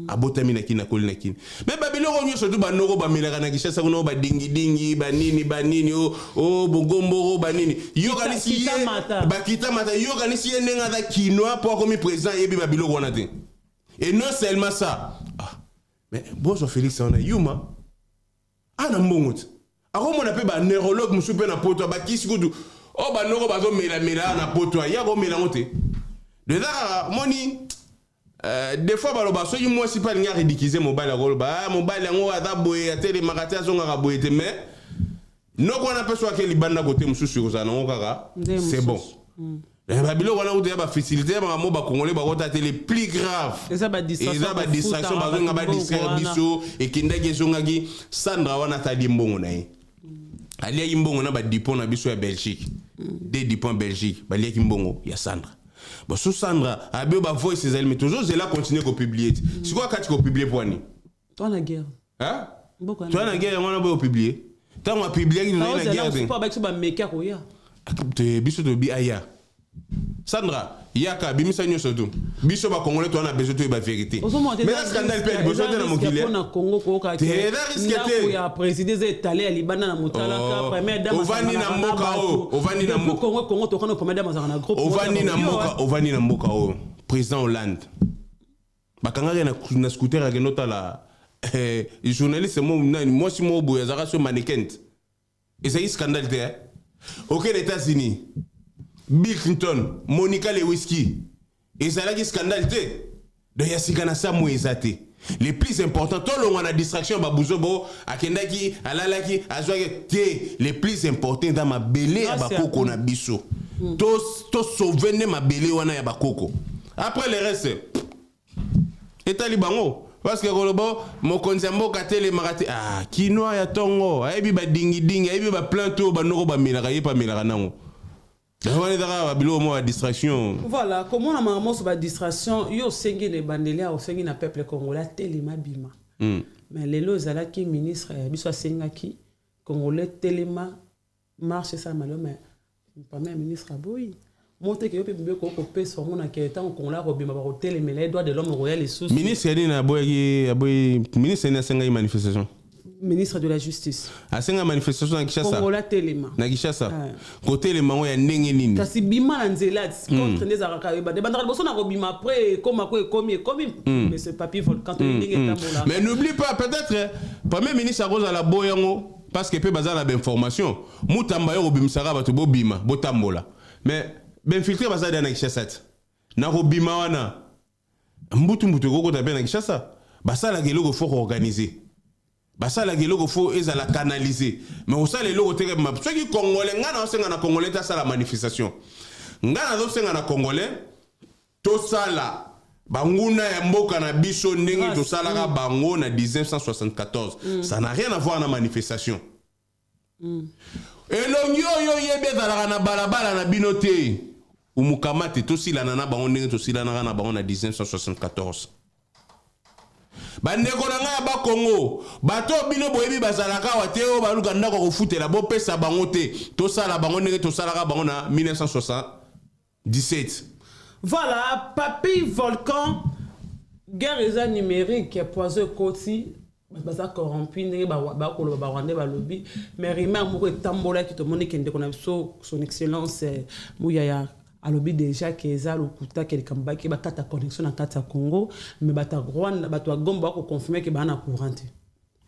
abotami na kini, akoli na kini, mais babiloko nyonso tu banoko bamelaka na Kinshasa kuna, badingidingi, banini banini, o bogomboro, banini, yokanisi ye bakita mata, yokanisi ye ndenge aza kinois mpo akomi président, ayebi babiloko wana te. Et non seulement ça, ah, mais bozwa Félix wana yuma ana mbongo te, akomona mpe baneurologue mosusu mpe na poto, bakisi kutu oyo banoko bazomelamela na poto, aya komela yango te. Eza kaka moni des fois baloba soki mwasi mpe alingi aridikize mobali, akoloba: "Ah, mobali yango aza boye, atelemaka te, azongaka boye te." Mais noko wana mpe so ake libanda kote mosusu, ekozala nango kaka c'est bon. Babiloko wana kutu ya bafacilité ya makambo bakongole bakota te. Le plus grave eza eza badistraction, bazonga badistraire biso. Ekendaki, ezongaki. Sandra wana atali mbongo na ye, aliaki mbongo na badipon na biso ya Belgique, de dipon Belgique baliaki mbongo ya Sandra. Bon, so Sandra abi oyo bavoice ezali, mais tozozela continue kopublier te. Sikoyo akati kopublier po ani? Toa na guerre. Toa na guerre yango wana boye opublier. Ntango apubliaki, tozali na guerre te. Biso bameki akoya. Te, biso tobi aya. Sandra, yaka, bimisa nyonso tu. Biso bakongolais toza na besoin toyeba vérité. Mais eza scandale mpe ya liboso te na mokili. Mpona Congo koyoka Te, eza risque te. Ya président eza etale ya libanda na motalaka. Première dame Ovandi na mboka oyo, ovandi na mboka. Congo, Congo tokana, première dame azalaka na groupe. Ovandi na mboka, ovandi na mboka oyo président Hollande bakangaki na scooter, akende otala journaliste mo nani, mwasi moko boye azalaka so mannequin te. Ezalaki scandale te, eh? Oke na États-Unis, Bill Clinton, Monica Lewinsky, ezalaki scandale te. Donc ya sika na sa mo eza te. Le plus important, tolongwa na distraction babuzo bo akendaki, alalaki, azwaki te. Le plus important eza mabele ya bakoko na biso. Tosauve nde mabele wana ya bakoko, après le reste etali bango. Parce que koloba mokonzi ya mboka atelemaka te, ah, kinois ya ntongo ayebi badingidingi, ayebi baplante oyo banoko bamelaka, ye mpe amelaka nango. Yango wana eza kaka babiloko moko ya distraction. Voilà, komona makambo nyonso badistraction. Yo osengi na ebandeli awa, osengi na peuple congolais atelema, bima. Mais lelo ezalaki ministre ya biso asengaki congolais telema, marche esalama lelo, mais premier ministre aboyi. Mo teke yo mpe mibeko okopesa omonaka ntango congolais akobima, bakotelemela ye, droit de l'homme royal lisusu. Ministre nini aboyaki? Aboyi ministre nini asengaki manifestation? Ministre de la Justice. Asenga manifestation na Kinshasa? Congolais telema. Na Kinshasa kotelema yango ya ndenge nini? Kasi bima na nzela contre nde ezalaka ebandaka liboso na kobima, après ekoma ko ekomi ekomi. Monsieur Papi Volcan, toyebi ndenge etambola. Mais n'oublie pas, peut-être premier ministre akozala boy yango parce que mpe baza na bainformation. Mutamba yo kobimisaka bato bobima botambola, mais bainfiltré baza deya na Kinshasa te. Na kobima wana, mbutu mbutu ekokota mpe na Kinshasa. Basalaka eloko, faut koorganiser, basalaka eloko, faut ezala canalisé. Mais kosala eloko te soki congolais. Ngai nazosenga na congolais te asala manifestation. Ngai nazosenga na congolais tosala banguna ya mboka na biso ndenge tosalaka bango na 1974. Ça n'a rien à voir na manifestation. Elongi oyo oyebi ezalaka na balabala na bino te, umukama te. Tosilana na bango ndenge tosilanaka na bango na 1974. Bandeko na ngai ya Bakongo, bato oyo bino boyebi bazalaka awa te, oyo baluka ndako ya kofutela, bopesa bango te. Tosala bango ndenge tosalaka bango na 1977. Voilà, Papy Volcan, guerre eza numérique, poison ekoti, bato baza corrompu ndenge bakoloba, barwandais balobi. Mais rumeur moko etambolaki, tomoni ke ndeko na biso, Son Excellence Muyaya, alobi déjà ke eza lokuta, ke likambo baki bakata connexion na kati ya Congo. Mais bato ya Rwanda, bato ya Goma bakoconfirme ke baa na courant te,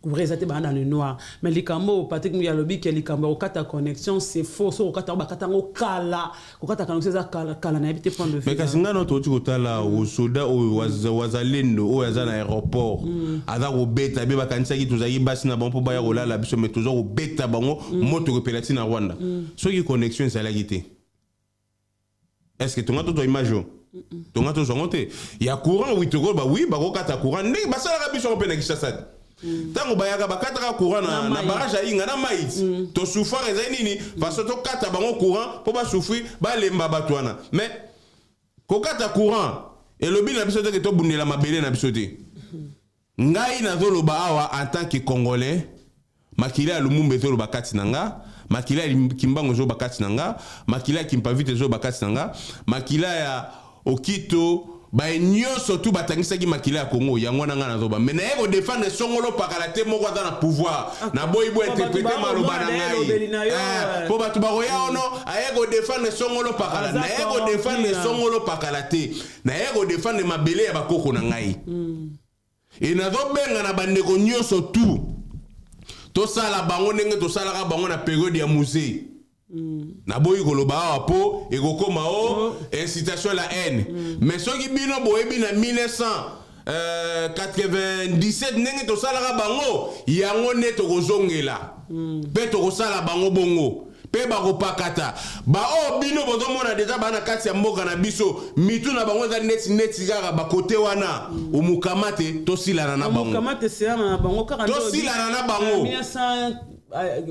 courant eza te, baa dans le noir. Mais likambo oyo Patrick Muyaya alobi ke likambo ya kokata connexion, c'est faux. So kokata yango, bakata yango kala. Kokata connexion eza kala kala. Nayebi te point de vue. Mais kasi ngai na toti kotala osoda oyo wazalendo oyo aza na aéroport, aza kobeta be. Bakanisaki tozalaki basi na bango mpo baya kolala biso, mais toza kobeta bango, moto ekopela ntina Rwanda. Soki connexion ezalaki te, est ce que tonga tozwa image oyo? Tonga tozwa yango te ya courant. Oui, tokoloba oui, bakokata courant ndenge basalaka biso yango mpe na Kinshasa te. Ntango bayaka, bakataka courant na barrage ya Inga na mai ti tosouffrir. Ezali nini façon tokata bango courant mpo basouffrir, balemba bato wana? Mais kokata courant elobi na biso te ke tobundela mabele na biso te. Ngai nazoloba awa en tant que Congolais, makila ya Lumumba ezoloba kati na nga, makila ya Kimbango ezoloba kati na nga, makila ya Kimpavite ezoloba kati na nga, makila ya Okito, baye nyonso tu batangisaki makila ya Kongo. Yango wana ngai nazoba, mais naye kodefendre songolo pakala te moko aza na pouvoir. Naboyi bo interpréter maloba na ngai mpo bato bakoya ono aye kodefendre songolo pakala. Naye kodefendre songolo pakala te, naye kodefendre mabele ya bakoko na ngai. E nazobenga na bandeko nyonso tu, tosala bango ndenge tosalaka bango na période ya Mzee. Naboyi koloba awa mpo ekokóma o incitation la haine. Mais soki bino boyebi na 1997 ndenge tosalaka bango, yango nde tokozongela mpe tokosala bango bongo mpe bakopakata. Baoyo bino bozomona deja baa na kati ya mboka na biso, mitu na bango eza neti neti kaka bakote wana. Omukama te, tosilana na bango. Omukamate selana na bango kaka. Tosilana na bango.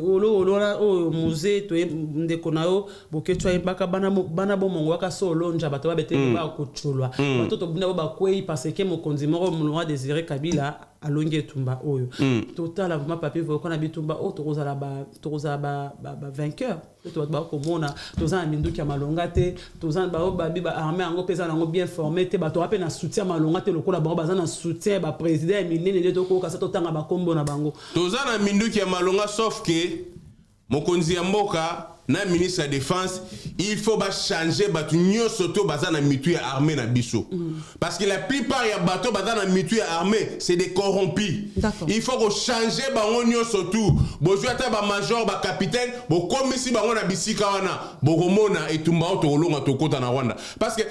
Olo olo wana oyo Mzee toye, ndeko na yo Boketshu ayebaka bana bomongo waka so olonja bato babeteli bakocolwa. Bato tobunda bo bakwei parce que mokonzi moko, Laurent Désiré Kabila, alongi etumba oyo. Totala vraiment, Papi Volcan, na bitumba oyo tokozala ba vainqueur. To bato bakomona toza na minduki ya malonga te, toza bao babi baarmée yango mpe eza nango bien formé te, bato bape na soutien malonga te lokola bango baza na soutien ya baprésident ya minene nde tokoyoka sa totanga bakombo na bango. Toza na minduki ya malonga, sauf ke mokonzi ya mboka na ministre ya Défense, il faut bachanger bato nyonso to baza na mitu ya armée na biso, parce que la plupart ya bato baza na mitu ya armée, c'est des corrompus. Il faut kochanger bango nyonso tu. Bozwi ata bamajor, bacapitaine, bokomisi bango na bisika wana, bokomona etumba oyo tokolonga, tokota na Rwanda. Parce que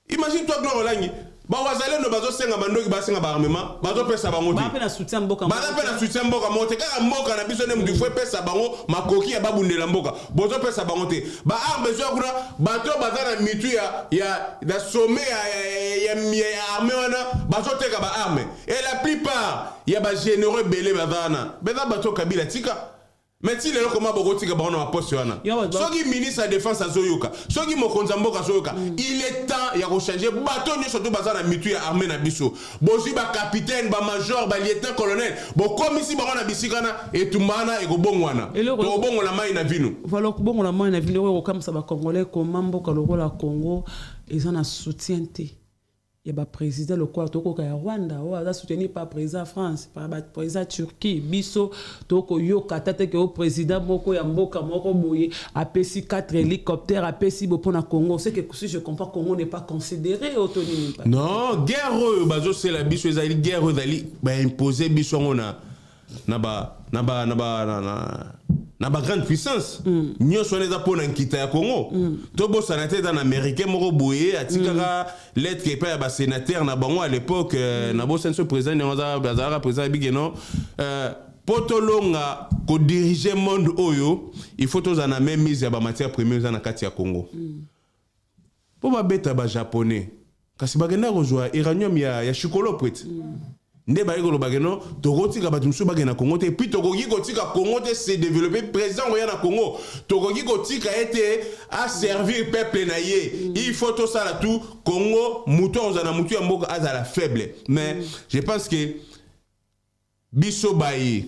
imagine toi, Gloire Olangi, bawazalendo bazosenga bandoki, basenga baarmement, bazopesa bango te. Baza mpe na soutien mboka. Baza mpe na soutien mboka moko te. Kaka mboka na biso nde mutu fo epesa bango makoki ya babundela mboka, bozopesa bango te. Baarme ezwa kuna, bato baza na mitu ya na sommet ya armée wana bazoteka baarme. Et la plupart ya bagénéraux ebele baza wana, beza bato Kabila tika. Mais ti lelo, koma bokotika bango na baposte wana? Soki ministre ya Défense azoyoka, soki mokonzi ya mboka azoyoka, il est temps ya kochanger bato nyonso to baza na mitu ya armée na biso. Bozwi bacapitaine, bamajor, balieutenant colonel, bokomisi bango na bisika wana, etumba wana ekobongwana, tokobongola mai na vino. Voilà, kobongola mai na vino. Oyo kokamwisa bacongolais, koma mboka lokola Congo eza na soutien te ya baprésident lokola tokoka ya Rwanda oyo aza soutenu par président France, par baprésident Turquie. Biso tokoyoka ata te ke o président moko ya mboka moko boye apesi 4 hélicoptère, apesi bo mpona Congo. C'est que si je comprends, Congo n'est pas considéré oto nini? Non, guerre oyo bazosela biso ezali guerre oyo ezali baimpose biso yango na bagrande puissance nyonso wana. Eza mpo na nkita ya Congo. Tobosana te, eza na Américain moko boye atikaka lettre epai ya basénateur na bango à l'époque. Nabosani so président yango azalaka président abike no. Mpo tolonga kodirige monde oyo, il faut tozala na même mise ya bamatière première eza na kati ya Congo. Mpo babeta bajaponais, kasi bakenda kozwa uranium ya Shinkolobwe te. Nde baye koloba ke no, tokotika bato mosusu bakende na Congo te, puis tokoki kotika Congo te se développer. Président koya na Congo, tokoki kotika ye te aservir peuple na ye. Il faut tosala tout Congo, motu akozala na motu ya mboka azala faible. Mais je pense que Biso baye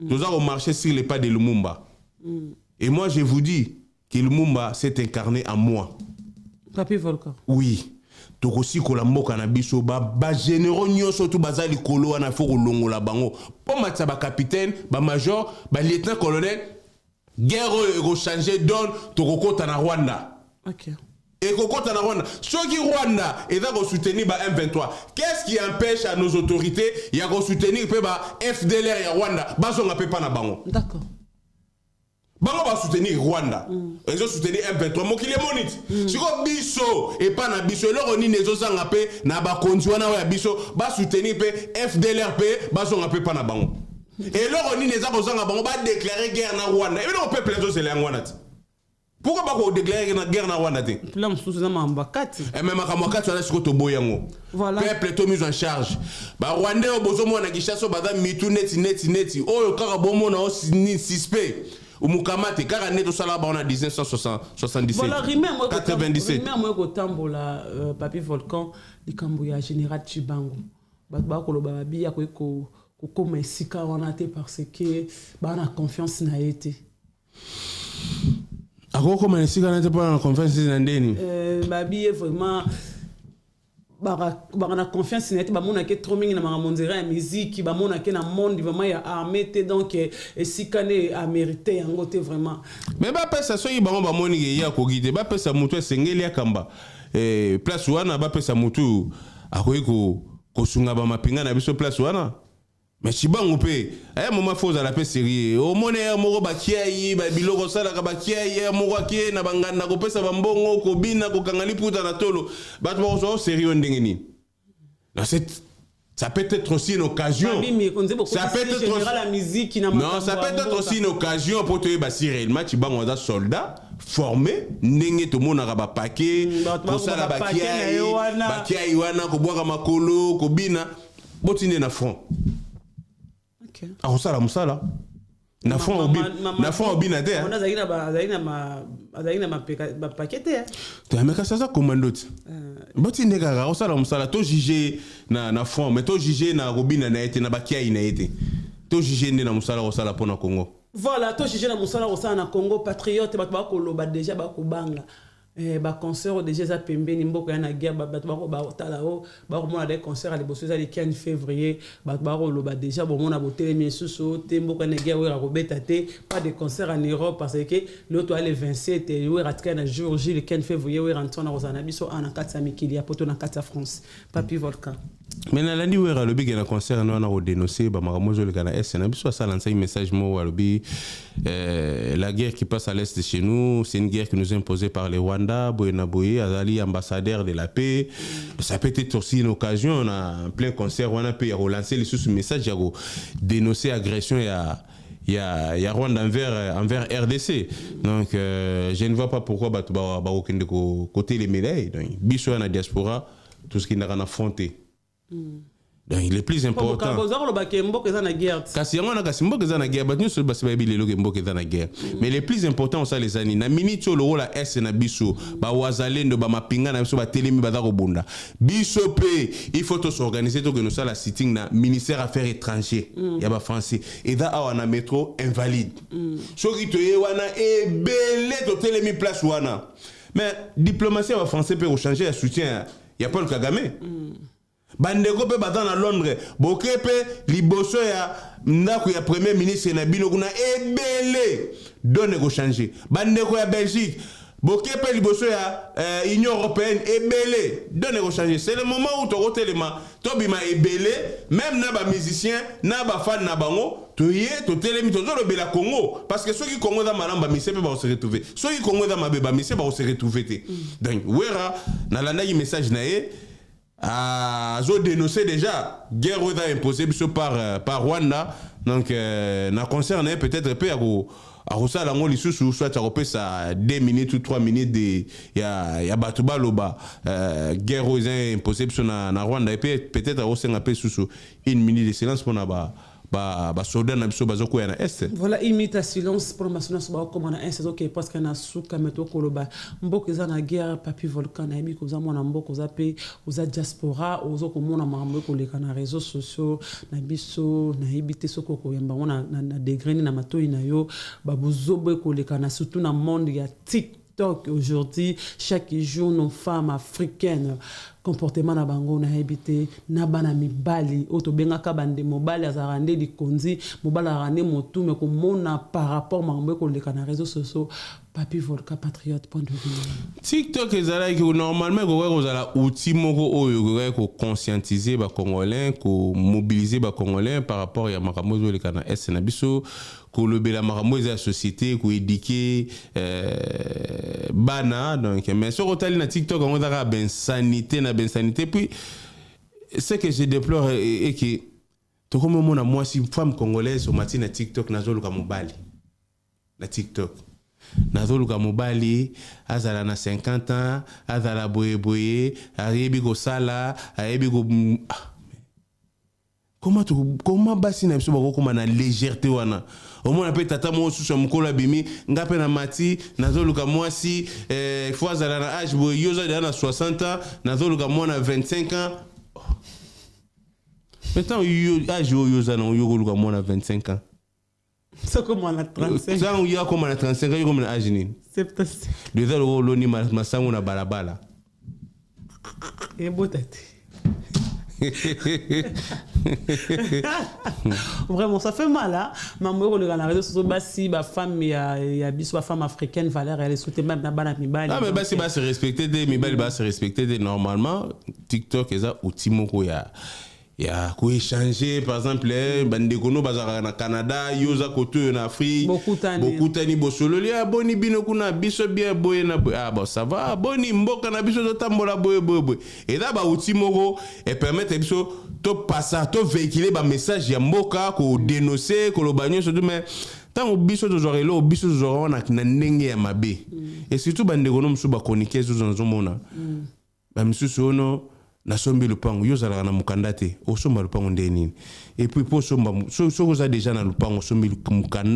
toza komarcher sur les pas de Lumumba. Et moi, je vous dis que Lumumba s'est incarné en moi. Papi Volcan. Oui, tokosikola mboka na biso. Bagénéraux nyonso tu baza likolo wana, fo kolongola bango mpo matisa bacapitaine, bamajor, balieutenant colonel. Guerre oyo ekochange donne, tokokɔta na Rwanda. Ekokɔta na Rwanda. Soki Rwanda eza kosoutenir ba M23, qu'est-ce qui empêche à nos autorités ya kosoutenir mpe ba FDLR ya Rwanda, bazonga mpe mpa na bango? Bango basoutenir Rwanda, ezosoutenir M23, mokili emoni ti. Sikoyo biso, epa na biso, eloko nini ezozanga mpe na bakonzi wana oyo ya biso basoutenir mpe FDLR mpe bazonga mpe mpa na bango? Eloko nini eza kozanga bango badéclare guerre na Rwanda? Eloko peuple ezozela yango wana ti. Pourquoi bakodéclare na guerre na Rwanda te? Mpila mosusu eza makambo ya kati. Mais makambo ya kati wana, sikoyo toboyi yango. Peuple to mise en charge. Barwandais oyo bozomona na Kinshasa, oyo baza mitu neti neti neti oyo kaka bomona o ni suspect, mukama te, kaka nde tosalaka bango na 1977. Voilà, rumeur moko. 97. Rumeur moko kotambola, Papi Volcan, likambo ya général Chibango. Bato bakoloba babi akoki kokóma esika wana te parce que baa na confiance na ye te. Akokoma na esika na te mpona na confiance na ndeni? Babi ye vraiment baka na confiance na ye te. Bamonaki trop mingi na makambo nzela ya miziki, bamonaki na monde vraiment ya armée te. Donc esika nde amérite yango te vraiment. Mais bapesa, soki bango bamoni ke ye akoki te, bapesa motu esengeli akamba place wana. Bapesa motu akoki kosunga bamapinga na biso place wana. Mais Chibangu mpe aya moma, fo ozala mpe sérieux. Omoni ya moko bakiai babiloko osalaka, bakiai ya moko akie na banganda kopesa bambongo, kobina, kokanga liputa na tolo, bato bakozwa o sérieux ndenge nini? Non, ça peut être aussi une occasion. Ça peut être aussi la musique. Non, ça peut être aussi une occasion pour toyeba si réellement Chibangu aza soldat formé ndenge tomonaka bapake kosala bakiai bakiai wana, kobwaka makolo, kobina. Botinde na front, akosala mosala na front, na front obina te. Azalaki na bapake te. Mais kasi aza commando te. Botinde kaka, akosala mosala. Tojuge na front, mais tojuge na kobina na ye te, na bakiai na ye te. Tojuge nde na mosala kosala mpo na Congo. Voilà, tojuge na mosala kosala na Congo. Patriote, bato bakoloba déjà, bakobanga baconcert oyo déjà eza pembeni. Mboka ya na guerre, bato bakotala o bakomona de concert ya liboso eza le 15 février. Bato bakoloba déjà, bomona botelemi lisusu te. Mboka na guerre, oyo akobeta te, pas de concert en Europe, parce que lelo toya le 27, oyo atikali na jour J, le 15 février. Oyo antona kozala na biso awa na kati ya mikili ya poto, na kati ya France. Papi Volcan. Mais nalandi Wera alobi ke na concert na wana kodénonce bamakambo ezoleka na est na biso. Asala nsaki message moko, alobi la guerre qui passe à l'est de chez nous, c'est une guerre qui nous est imposée par les Rwanda, boye na boye. Azali ambassadeur de la paix. Ça peut être aussi une occasion na plein concert wana mpe ya relancer lisusu message ya kodénoncer agression ya Rwanda envers RDC. Donc je ne vois pas pourquoi bato bakokende kotelemela ye. Donc biso ya na diaspora, tout ce qui ndaka na front te. Donc le plus important Ozalobaka mboka eza na guerre. Kasi yango wana, kasi mboka eza na guerre, bato nyonso basi bayebi lelo ke mboka eza na guerre. Mais le plus important osala eza nini? Na minute oyo, lokola est na biso, bawazalendo, bamapinga na biso batelemi, baza kobunda, biso mpe il faut tos'organiser, tokende osala sitting na ministère affaires étrangers ya bafrançais, eza awa na métro Invalide. Soki toye wana ebele, totelemi place wana, mais diplomatie ya bafrançais mpe kochange ya soutien ya Paul Kagame. Bandeko mpe baza na Londres, boke mpe liboso ya ndako ya premier ministre na bino kuna ebele, donne ekochange. Bandeko ya Belgique, boke mpe liboso ya Union européenne ebele, donne ekochange. C'est le moment où tokotelema, tobima ebele, même na bamusicien na bafan na bango, toye, totelemi, tozolobela Congo, parce que soki Congo eza malamu, bamusicien mpe bakose retrouve. Soki Congo eza mabe, bamusicien bakose retrouve te. Donc Wera, nalandaki message na ye, azodénoncer déjà guerre oyo eza imposé biso par Rwanda. Donc na concert na ye, peut-être mpe akosala yango lisusu, soit akopesa 2 minutes ou 3 minutes de ya bato baloba guerre oyo eza imposé biso na Rwanda, et puis peut-être akosenga mpe lisusu une minute de silence mpona ba Basoda na biso bazokwea na Est. Voilà, imita silence mpona basoda nyonso bakokoma na Est. Ezokee presque na suka, me tokoloba mboka eza na guerre. Papi Volcan, nayebi koza mwana mboka, oza mpe oza diaspora, oza komona makambo ekoleka na réseaux sociaux na biso. Nayebi te soki okoyamba yango na degré nini na matoi na yo, babuzobo ekoleka na surtout na monde ya TikTok aujourd'hui. Chaque jour, nos femmes africaines, comportement na bango, nayebi te, na bana mibali oyo tobengaka bande, mobali azalaka nde likonzi, mobali azalaka nde motu, me komona par rapport makambo ekoleka na réseaux sociaux. Papi Volka, patriote, point de vue? TikTok ezalaki normalement, ekoki kozala outil moko oyo ekoki koconscientiser Bacongolais, komobiliser Bacongolais par rapport ya makambo ezoleka na Est na biso, kolobela makambo eza ya société, koéduquer bana. Donc, mais soki otali na TikTok, yango eza kaka bainsanité na bainsanité. Puis ce que je déplore est que tokomi omona mwasi, femme congolaise, omati na TikTok: "Nazoluka mobali na TikTok, nazoluka mobali azala na 50 ans, azala boyeboye, ayebi kosala, ayebi ko." Ah, comment basi na biso bakokóma na légèreté wana? Omona mpe tata moko susu ya mokolo abimi: "Nga mpe na mati, nazoluka mwasi, faut azala na âge boye." Yo oza deja na 60 ans, nazoluka mwana 25 ans. Maintenant, yo, âge oyo oza nango, yo koluka mwana 25 ans? Soko mwana 35. Ntango yo akóma na 35 ans, yo kóma na âge nini? 75. Eza loko oloni masango na balabala. Ebota te. Vraiment, ça fait mal, hein. Mambo ekoleka na réseaux sociaux, basi, bafemme ya biso, bafemme africaine, valeur ya lesu te, même na bana mibali. Ah, mais basi base respecte te, mibali base respecte te. Normalement, TikTok eza outil moko ya koéchanger. Par exemple, bandeko no bazalaka na Canada, yo oza kote oyo na Afrique. Bokutani. Bokutani, bosololi: "Ah, boni bino kuna?" "Biso bien, boye na boye." "Ah bon, ça va. Boni mboka na biso totambola boye boye boye?" Eza baoutil moko epermettre biso topasa, tovéhicule bamessage ya mboka, kodénoncer, koloba nyonso tu. Mais ntango biso tozwaka eloko, biso tozwaka wana na ndenge ya mabe. Et surtout bandeko no mosusu, bachroniqueurs ozo nazomona bamisusu ono: "Nasombi lupango." Yo ozalaka na mokanda te, osomba lupango nde nini? Et puis mpo osomba, soki oza déjà na lupango,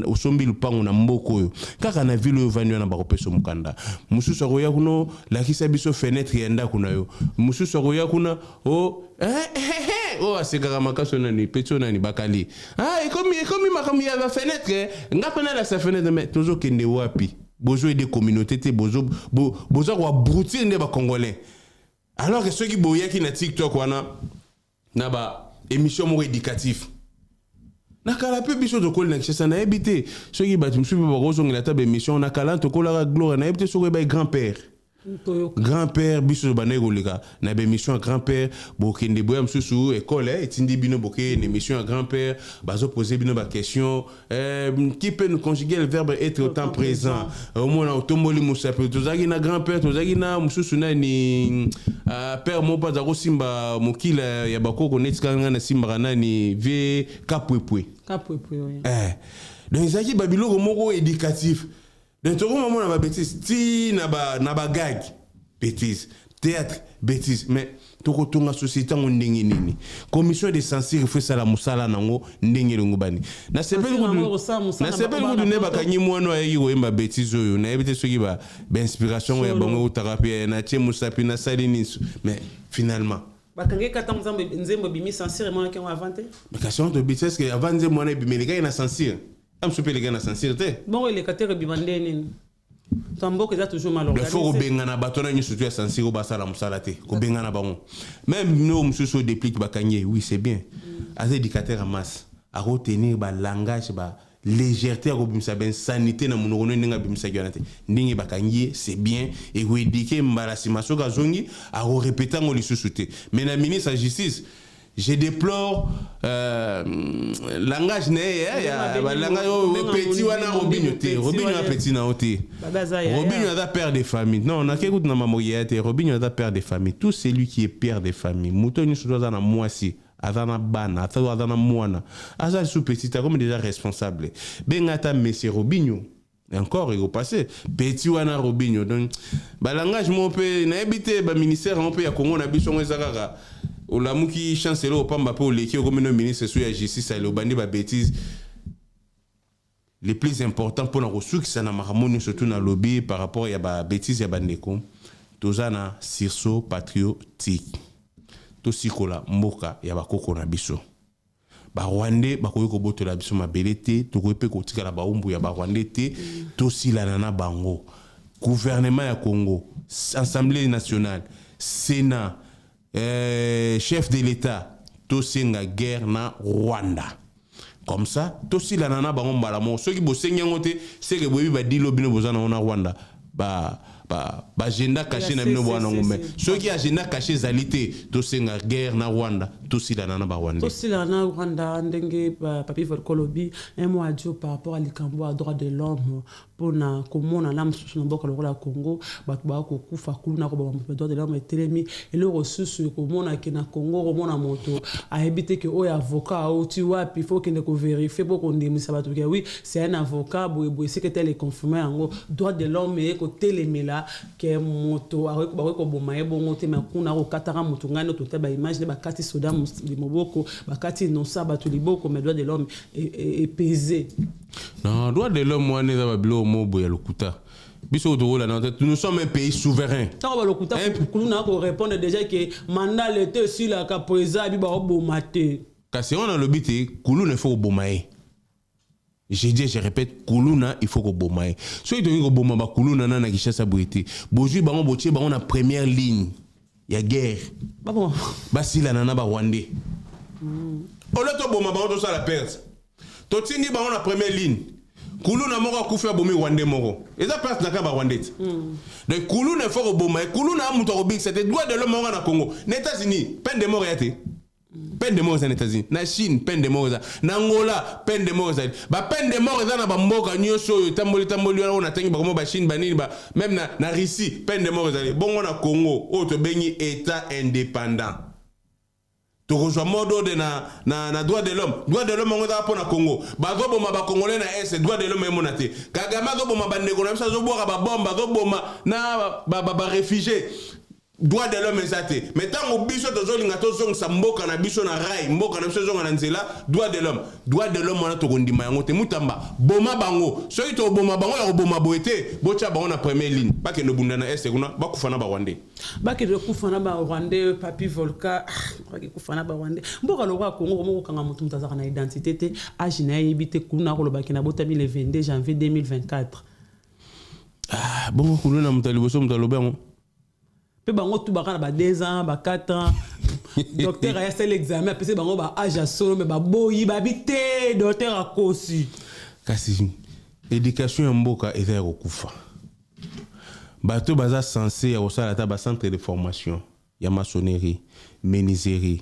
osombi lupango na mboka oyo, kaka na ville oyo ovandi wana, bakopesa mokanda. Mosusu akoya kuna: "Lakisa biso fenêtre ya ndako na yo." Mosusu akoya kuna o oyo asekaka makasi, nani, petit oyo nani, bakali. Ah, ekomi makambo ya bafenêtre, nga mpe nalakisa fenêtre. Mais tozokende wapi? Bozo aider communauté te, boza koabrutir nde Bacongolais. Alors que soki boyaki na TikTok wana na ba émission moko éducatif na kala, mpe biso tokoli na Kinshasa, nayebi te soki bato mosusu mpe bakozongela ata baémission na kala tokolaka. Gloire, nayebi te soki oyebai grand père. Grand père, biso tobandaki koleka na baémission ya grand père. Bokende boya mosusu ekole etindi bino, bokende na émission ya grand père, bazopose bino baquestion: "Qui peut nous conjuguer le verbe être au temps présent?" Omona otomboli mosapi. Tozalaki na grand père, tozalaki na mosusu nani, père moko mpo aza kosimba mokila ya bakoko neti kaka ngai nasimbaka, nani, vie Kapwepwe. Kapwepwe, oui. Donc ezalaki babiloko moko éducatif. Donc tokomamona babêtise ti na bagag, bêtise, théâtre, bêtise. Mais tokotonga société yango ndenge nini? Commission de censure faut esala mosala nango ndenge elongo bani. Nasepeli kutu nde bakangi mwana ayeki koyemba bêtise oyo. Nayebi te soki bainspiration oyo ya bango eutaka mpe natie mosapi, nasali niso, mais finalement Bakangi kata nzembo ebimi, censure emonaki yango avant te. Kasi wana toyebi te, est-ce avant nzembo wana ebimi, elekaki na censure? Amosu mpe eleki na censure te. Bongo eleka te, ebima nde nini? To mboka eza toujours mal. Il faut kobengana bato wana nyonso to ya censure oyo basala mosala te, kobengana bango. Même no mosusu oyo Déplique, bakangi ye, oui, c'est bien, aza éducateur ya masse, akotenir balangage, ba légèreté ya kobimisa bainsanité na monoko no ndenge abimisaki wana te. Ndenge bakangi ye, c'est bien, ekoéduquer mbala nsima, soki azongi akorépéter yango lisusu te. Mais na ministre ya Justice, je déplore langage na ye ya balangage oyo petit wana, Robinio te. Robinio aza petit na yo te. Robinio aza père de famille. Non, nake kutu na mambo ya te. Robinio aza père de famille. Tout celui qui est père de famille, moto nyonso to aza na mwasi, aza na bana, aza na mwana, aza lisusu petit, akomi déjà responsable. Benga ata monsieur Robinio, encore ekopase petit wana Robinio. Donc balangage moko mpe nayebi te, baministère yango mpe ya Congo na biso yango eza kaka. Olamuki chancelo opamba mpe oleki, okomi no ministre so ya justice, ale obandi babêtises. Le plus important mpona kosukisa na makambo nyonso tu nalobi par rapport ya babêtises ya bandeko, toza na sursaut patriotique. Tosikola mboka ya bakoko na biso. Barwandais bakoki kobotola biso mabele te, tokoki mpe kotikala baumbu ya barwandais te. Tosilana na bango. Gouvernement ya Congo, Assemblée nationale, Sénat, chef de l'État, tosenga guerre na Rwanda. Comme ça tosilana na bango mbala moko. Soki bosengi yango te, seke boyebi badilo bino boza nango na Rwanda, baagenda caché na bino bwana nango. Mais soki agenda caché ezali te, tosenga guerre na Rwanda, tosilana na barwandais. Tosilana na Rwanda. Ndenge Papi Volko olobi, un mot à dire par rapport à likambo ya droit de l'homme, mpona komona na mosusu na mboka lokola Congo, bato baya kokufa kuna, kobama moto, droit de l'homme etelemi. Eloko susu komona ke na Congo, komona moto ayebi te ke oyo avocat auti wapi, faut okende kovérifier mpo kondimisa bato ke oui, c'est un avocat boyeboye, seke tele confirme yango. Droit de l'homme eye kotelemela ke moto bakoki koboma ye bongo te. Ma kuna akokataka moto, ngai nde tota baimage nde bakati soda moboko, bakati innocent bato liboko, mais droit de l'homme epese. Non, droit de l'homme wana eza babiloko mo boye ya lokuta. Biso tokolanda te, nous sommes un pays souverain. Ntango balokuta, kuluna korépondre déjà ke mandat lete esilaka, président abi baoboma te. Kasi wana alobi te. Kuluna, il faut koboma ye. Je dis, je répète, kuluna, il faut koboma ye. Soki tokoki koboma bakuluna na Kinshasa boye te, bozwi bango, botie bango na première ligne ya guerre, basilana na barwandais. Olo toboma bango, tosala perte. Totindi bango na première ligne, kuluna moko akufi, abomi rwandais moko, eza place na kaka barwandais te. Donc kuluna, il faut koboma ye. Kuluna moto akobikisa te. Droit de l'homme moko na Congo, na États-Unis peine de mort eya te. Peine de mort eza na États-Unis, na Chine peine de mort eza, na Angola peine de mort ezali. Bapeine de mort eza na bamboka nyonso oyo etamboli tamboli wana oyo natangi bakomo, bachine, banini, ba même na Russie peine de mort ezali. Bongo na Congo oyo tobengi état indépendant, tokozwa mot d'ordre na droit de l'homme? Droit de l'homme yango ezaka mpo na Congo. Bazoboma bacongolais na est, droit de l'homme emona te. Kagame azoboma bandeko na biso, azobwaka babombe, azoboma na baréfugiés, droit de l'homme eza te. Mais ntango biso tozolinga tozongisa mboka na biso na rail, mboka na biso ezonga na nzela, droit de l'homme, droit de l'homme wana tokondima yango te. Mutamba, boma bango. Soki toboma bango ya koboma boye te, botya bango na première ligne, bakende bunda na est kuna, bakufa na barwandais. Bakende kufa na barwandais. Papi Volka, bake kufa na barwandais. Mboka lokola Congo, komo kokanga moto, moto azalaka na identité te, age na ye yebi te. Kuna kolobaki na botami le 22 janvier 2024. Ah, bongo kuluna moto ya liboso, moto alobi yango. Mpe bango tu baka na ba 2 ans, ba 4 ans. Docteur ayasali examen, apesi bango ba age ya solo, me baboyi, babi te, docteur akosi. Kasi éducation ya mboka eza ya kokufa. Bato baza censé ya kosala ata bacentre de formation ya maçonnerie, menuiserie,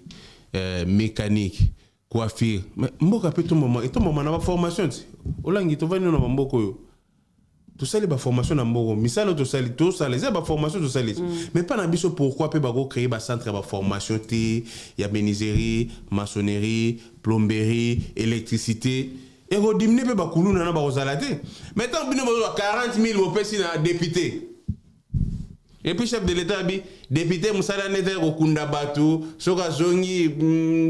mécanique, coiffure. Mais mboka mpe tombama, etombama na baformation ti olangi. Tovandi na bamboka oyo tosali baformation na mboka, misala oyo tosali, tosala eza baformation tosali. Mais mpa na biso, pourquoi mpe bakocréer bacentre ya baformation te ya menuiserie, maçonnerie, plomberie, électricité? Ekodiminuer mpe bakuluna na bakozala te. Mais ntango bino bozwa 40 000, bopesi na député, et puis chef de l'État abi député mosala nete ya kokunda bato. Soki azongi,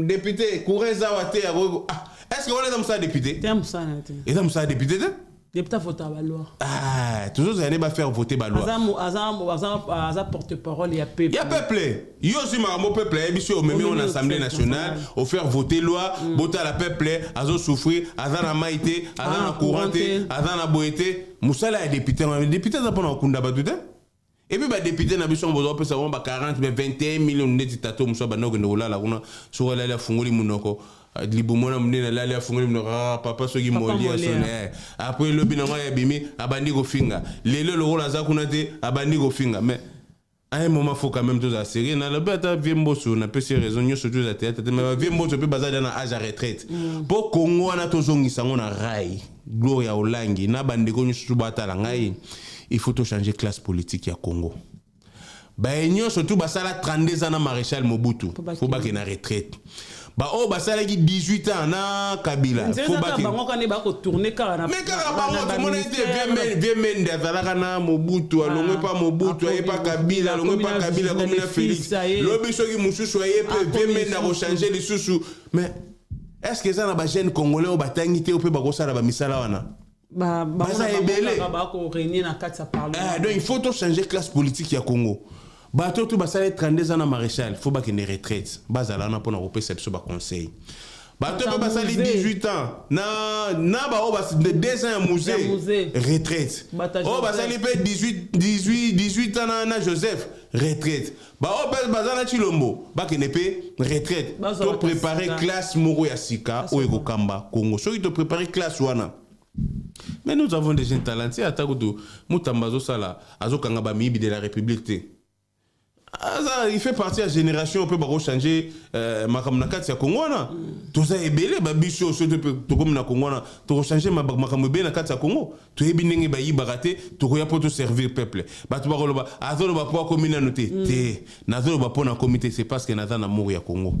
député, courant eza awa te. Ah, est ce que wana eza mosala député? Te, mosala te. Eza mosala député te. Député avota baloi. Ah, tozozala nde bafaire voter baloi. Aza porte parole ya peuple. Ya peuple. Yo ozwi makambo peuple ayebi so, omemi ngo na Assemblée nationale, ofaire voter loi. Botala, peuple azosouffrir, aza na mai te, aza na courant te, aza na boye te. Mosala ya député, député aza mpona kokunda bato te. Et puis badéputé na biso, bozwa opesa bango ba 40, mais 21 million. Neti tato mosu abanda kokende kolala kuna, soki alali, afungoli monoko, libumu wana monene, alali, afungoli monoko, ah, papa soki moli asone. Après elobi nango abimi, abandi kofinga. Lelo lokola aza kuna te, abandi kofinga. Mais à un moment, faut quand même tozala sérieux. Nalobi ata vieux Mboso, napesi raison nyonso to eza théâtre te, mais bavieux Mboso mpe baza na âge ya retraite. Mpo Kongo wana tozongisa yango na rail, Gloria Olangi na bandeko nyonso to batala ngai, il faut tochanger classe politique ya Congo. Baye nyonso tu basala 32 ans na maréchal Mobutu, fo bakende na retraite. Baoyo basalaki 18 ans na Kabila, Nzela faut kaka bakende. bango kaka nde bakotourne kaka na Mais kaka na- bango, na tomona ete baministère. vie Mende azalaka na Mobutu, alongwe pa Mobutu, aye pa Kabila, alongwe pa akomi na Kabila, akomi na na Félix. fils, aye. Lobi soki mosusu aye mpe, Akomi vie Mende lisusu. akochange lisusu. Mais est ce que eza na bajeune congolais oyo batangi te, oyo mpe bakosala bamisala wana? Bango Baza na bango ebele. kaka bakorenie na kati ya parlement. Ah, donc il faut tochanger classe politique ya Congo. Bato to basali 32 ans na maréchal, faut bakende retraite, bazala wana mpona kopesa biso baconseil. Bato mpe basali 18 ans na baoyo 2 ans ya Mzee, retraite. Bata Oyo Joseph. basali mpe 18 18 18 ans na Joseph, retraite. Baoyo mpe baza na Tshilombo, bakende mpe retraite. Bazwa Toprépare bato ya sika. classe moko ya sika oyo ekokamba Congo. Soki toprépare classe wana, mais nous avons des jeunes talentueux. Ata kutu Mutamba azosala, azokanga bamiyibi de la République te. Aza, il fait partie ya génération mpe bakochange makambo na kati ya Kongo wana. Toza ebele, babiso so tokomi na Kongo wana, tokochange makambo ebele na kati ya Kongo. Toyebi ndenge bayibaka te. Tokoya mpo toservir peuple. Bato bakoloba azoloba mpo akomi nano te. Te, nazoloba mpo nakomi te, c'est parce que naza na amour ya Congo,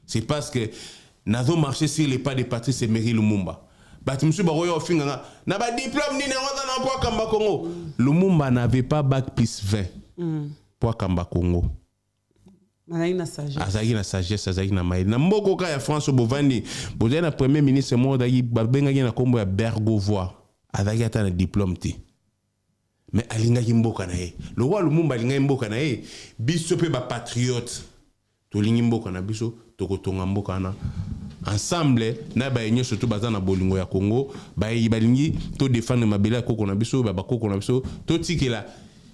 c'est parce que nazo marcher sur les pas de Patrice Emery Lumumba. Bato mosusu bakoya ofinganga na badiplôme nini yango aza na mpo akamba Congo. Lumumba n'avait pas bac plus 20 mpo akamba Congo. Azalaki na sagesse. Azalaki na sagesse, azalaki na mayele. Na mboka kaka ya France oyo bovandi, bozali na premier ministre moko azalaki, babengaki na nkombo ya Bérégovoy. Azalaki ata na diplôme te, mais alingaki mboka na ye lokola Lumumba alingaki mboka na ye. Biso mpe bapatriote tolingi mboka na biso, tokotonga mboka wana ensemble na baye nyonso to baza na bolingo ya Congo, baye balingi todefendre mabele ya koko na biso, ya bakoko na biso, totikela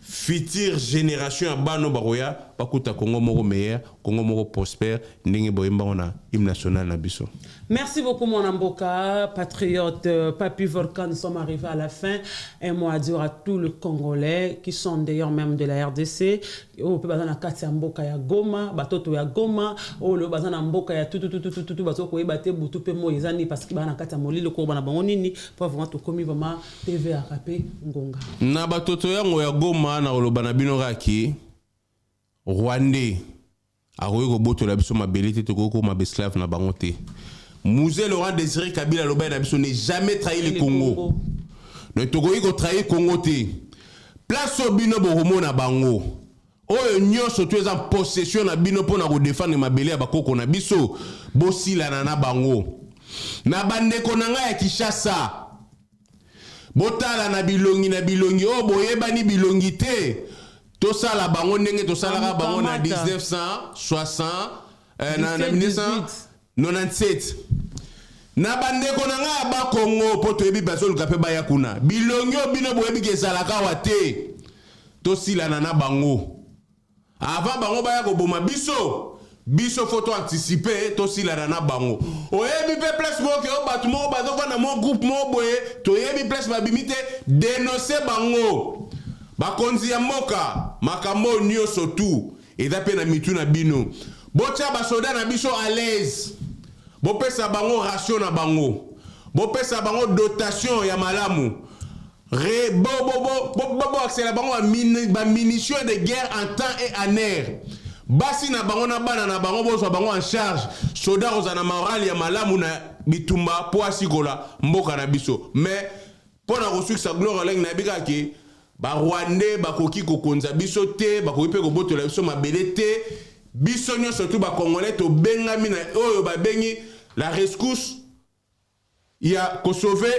future génération ya bano bakoya bakuta Congo moko meilleur, Congo moko prospère, ndenge boyembango na hymne national na biso. Merci beaucoup, mon Mboka, patriote Papy Volcan. Nous sommes arrivés à la fin. Un mot à dire à tous les Congolais qui sont d'ailleurs même de la RDC. Oyo pe baza na kati ya mboka ya Goma, batoto ya Goma, oyo baza na mboka ya tout tout tout tout tout tout, bazo koyeba te butu pe moyi eza nini, parce que baza na kati ya molili ko bana bango nini po vraiment tokomi vraiment TV ya rape ngonga. Na batoto yango ya Goma, na koloba na bino kaki Rwandais akoki kobotola biso mabele te, tokoki kokoma baesclave na bango te. Mzee Laurent Désiré Kabila alobai na biso: ne jamais trahir le Congo. Donc tokoki kotrahir Congo te. Place oyo bino bokomona bango, oyo nyonso to eza possession na bino mpona kodefendre mabele ya bakoko na biso, bosilana na bango. Na bandeko na ngai ya Kinshasa, botala na bilongi na bilongi oyo boyebani bilongi te, tosala bango ndenge tosalaka bango na 1960, na 1997. Na bandeko na ngai ya Bakongo, mpo toyebi bazoluka mpe baya kuna, bilongi oyo bino boyebi ke ezalaka awa te, tosilana na bango avant bango baya koboma biso. Biso faut toanticipe, tosilana na bango. Oyebi mpe place moko ke oyo bato moko bazovanda mo groupe moko boye, toyebi place babimi te, dénonce bango. Bakonzi ya mboka, makambo oyo nyonso tu eza mpe na mitu na bino. Botia basoda na biso à l'aise, bopesa bango ration na bango, bopesa bango dotation ya malamu, boakisela bango bamunition de guerre en temps et en heure. Basi na bango na bana na bango, bozwa bango en charge. Soda kozala na morale ya malamu na bitumba mpo asikola mboka na biso. Mais mpo na kosukisa, Gloire Olangi, nayebi kaka ke Barwandais bakoki kokonza biso te, bakoki mpe kobotola biso mabele te. Biso nyonso tu Bacongolais tobengami na oyo babengi la rescousse ya kosauve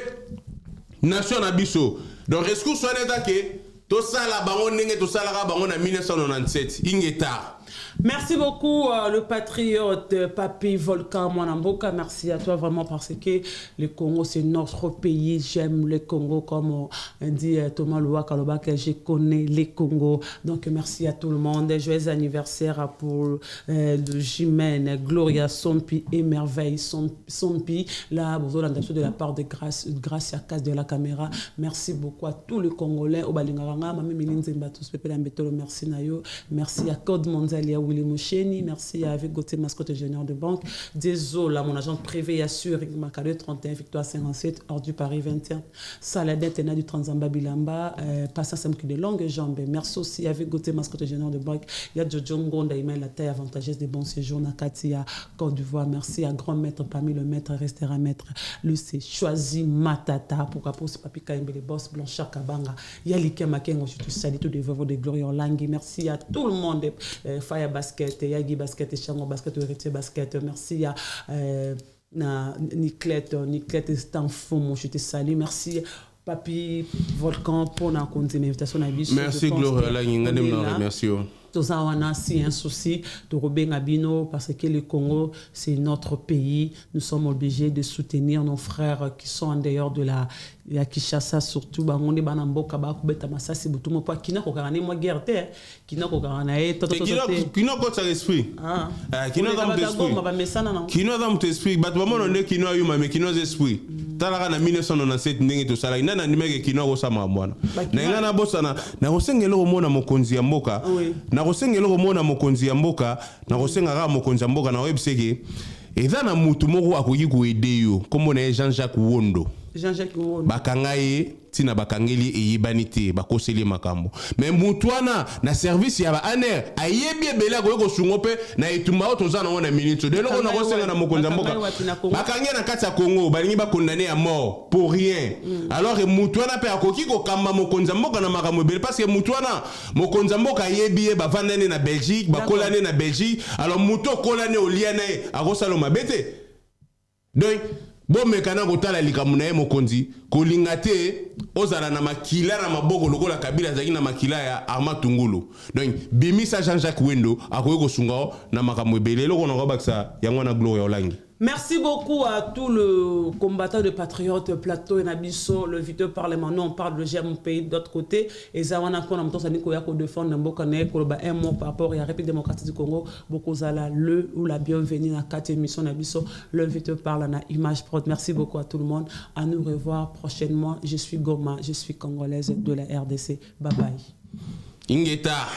nation na biso. Donc rescousse wana eza ke tosala bango ndenge tosalaka bango na 1997. Ingeta. Merci beaucoup, le patriote Papy Volcan Mwanamboka. Merci à toi vraiment parce que le Congo, c'est notre pays. J'aime le Congo, comme on dit Thomas Louaka Lobaka, je connais le Congo. Donc merci à tout le monde. Joyeux anniversaire pour le Jimène, Gloria Sompi et Merveille Sompi. Là, vous avez de la part de Grâce, Grâce à Casse de la caméra. Merci beaucoup à tous les Congolais. Oyo balingaka nga, Mami Milinzemba, tous, Pépé Lambetolo, merci na yo. Merci à Code Mondial. Willy Moucheni. Merci à avec Gauthier Mascotte, ingénieur de banque. Désolé, mon agent privé, Yassur, Makale 31, Victoire 57, hors du Paris 21. Saladin Tena du Transamba Bilamba, Patience MQ de longues jambes. Merci aussi avec Gauthier Mascotte, ingénieur de banque. Il y a Jojo Ngonda, Imaël, la taille avantageuse des bons séjours, Nakatia, Côte d'Ivoire. Merci à grand maître parmi le maître, restera maître. Lucie, choisi Matata. Pourquoi pas aussi Papi Kaimbe, les boss, Blanchard Kabanga. Yalike Makengo, je te salue, tout de vos de Gloria Olangi. Merci à tout le monde. Fire Basket, Yagi Basket, Chango Basket, Héritier Basket. Merci à na Niclette, Niclette Stanfomo, je te salue. Merci Papi Volcan pour la invitation. Merci Gloria Olangi, merci. Toza wana si un souci tokobenga bino parce que le Congo c'est notre pays, nous sommes obligés de soutenir nos frères qui sont en dehors de la ya Kinshasa, surtout bango nde bana mboka bakobeta masasi butu mpo kina kokanga ne mwa guerre te kina kokanga na ye kino akotisa esprit kino aza moto esprit bamesana nango kino aza moto esprit bato bamona nde kino ayuma me kino aza esprit talaka na 1997 ndenge tosalaki nani andimaki kino akosala makambo wana na ngai nabosana nakosenga eloko mona mokonzi ya mboka nakosenga eloko mona mokonzi ya mboka nakosenga kaka mokonzi ya mboka nakoyebisa eke eza na mutu moko akoki koede yo nkombo na ye Jean-Jacques Wondo. Jean-Jacques Wondo bakanga ye ntina bakangeli eyebani te bakoseli ye makambo me mutu wana na service ya ba ANR ayebi ebele akoki kosunga mpe na etumba oyo toza nango na minute oyo eloko nakosenga na mokonzi ya mboka bakangi ye na kati ya Congo balingi bakondane ya mort pour rien alors que mutu wana mpe akoki kokamba mokonzi ya mboka na makambo ebele parce que mutu wana mokonzi ya mboka ayebi ye bavandani na Belgique bakolani na Belgique alors mutu okolani olia na ye akosala mabe te donc bomeka na kotala likambo na ye mokonzi kolinga te ozala na makila na maboko lokola Kabila azalaki na makila ya Armand Tungulu donc bimisa Jean-Jacques Wendo akoki kosunga yo na makambo ebele eloko na kobakisa yango wana Gloria Olangi. Merci beaucoup à tout le combattant de patriote plateau et Nabiso, le vidéo parlement. Nous, on parle de J'aime mon pays d'autre côté. Et ça, on a qu'on a qu'on défendre mboka na koloba un mot par rapport à la République démocratique du Congo. Beaucoup zala le ou la bienvenue dans quatre émissions Nabiso. Le vidéo parle na Image Prod. Merci beaucoup à tout le monde. À nous revoir prochainement. Je suis Goma, je suis congolaise de la RDC. Bye bye. Ingeta.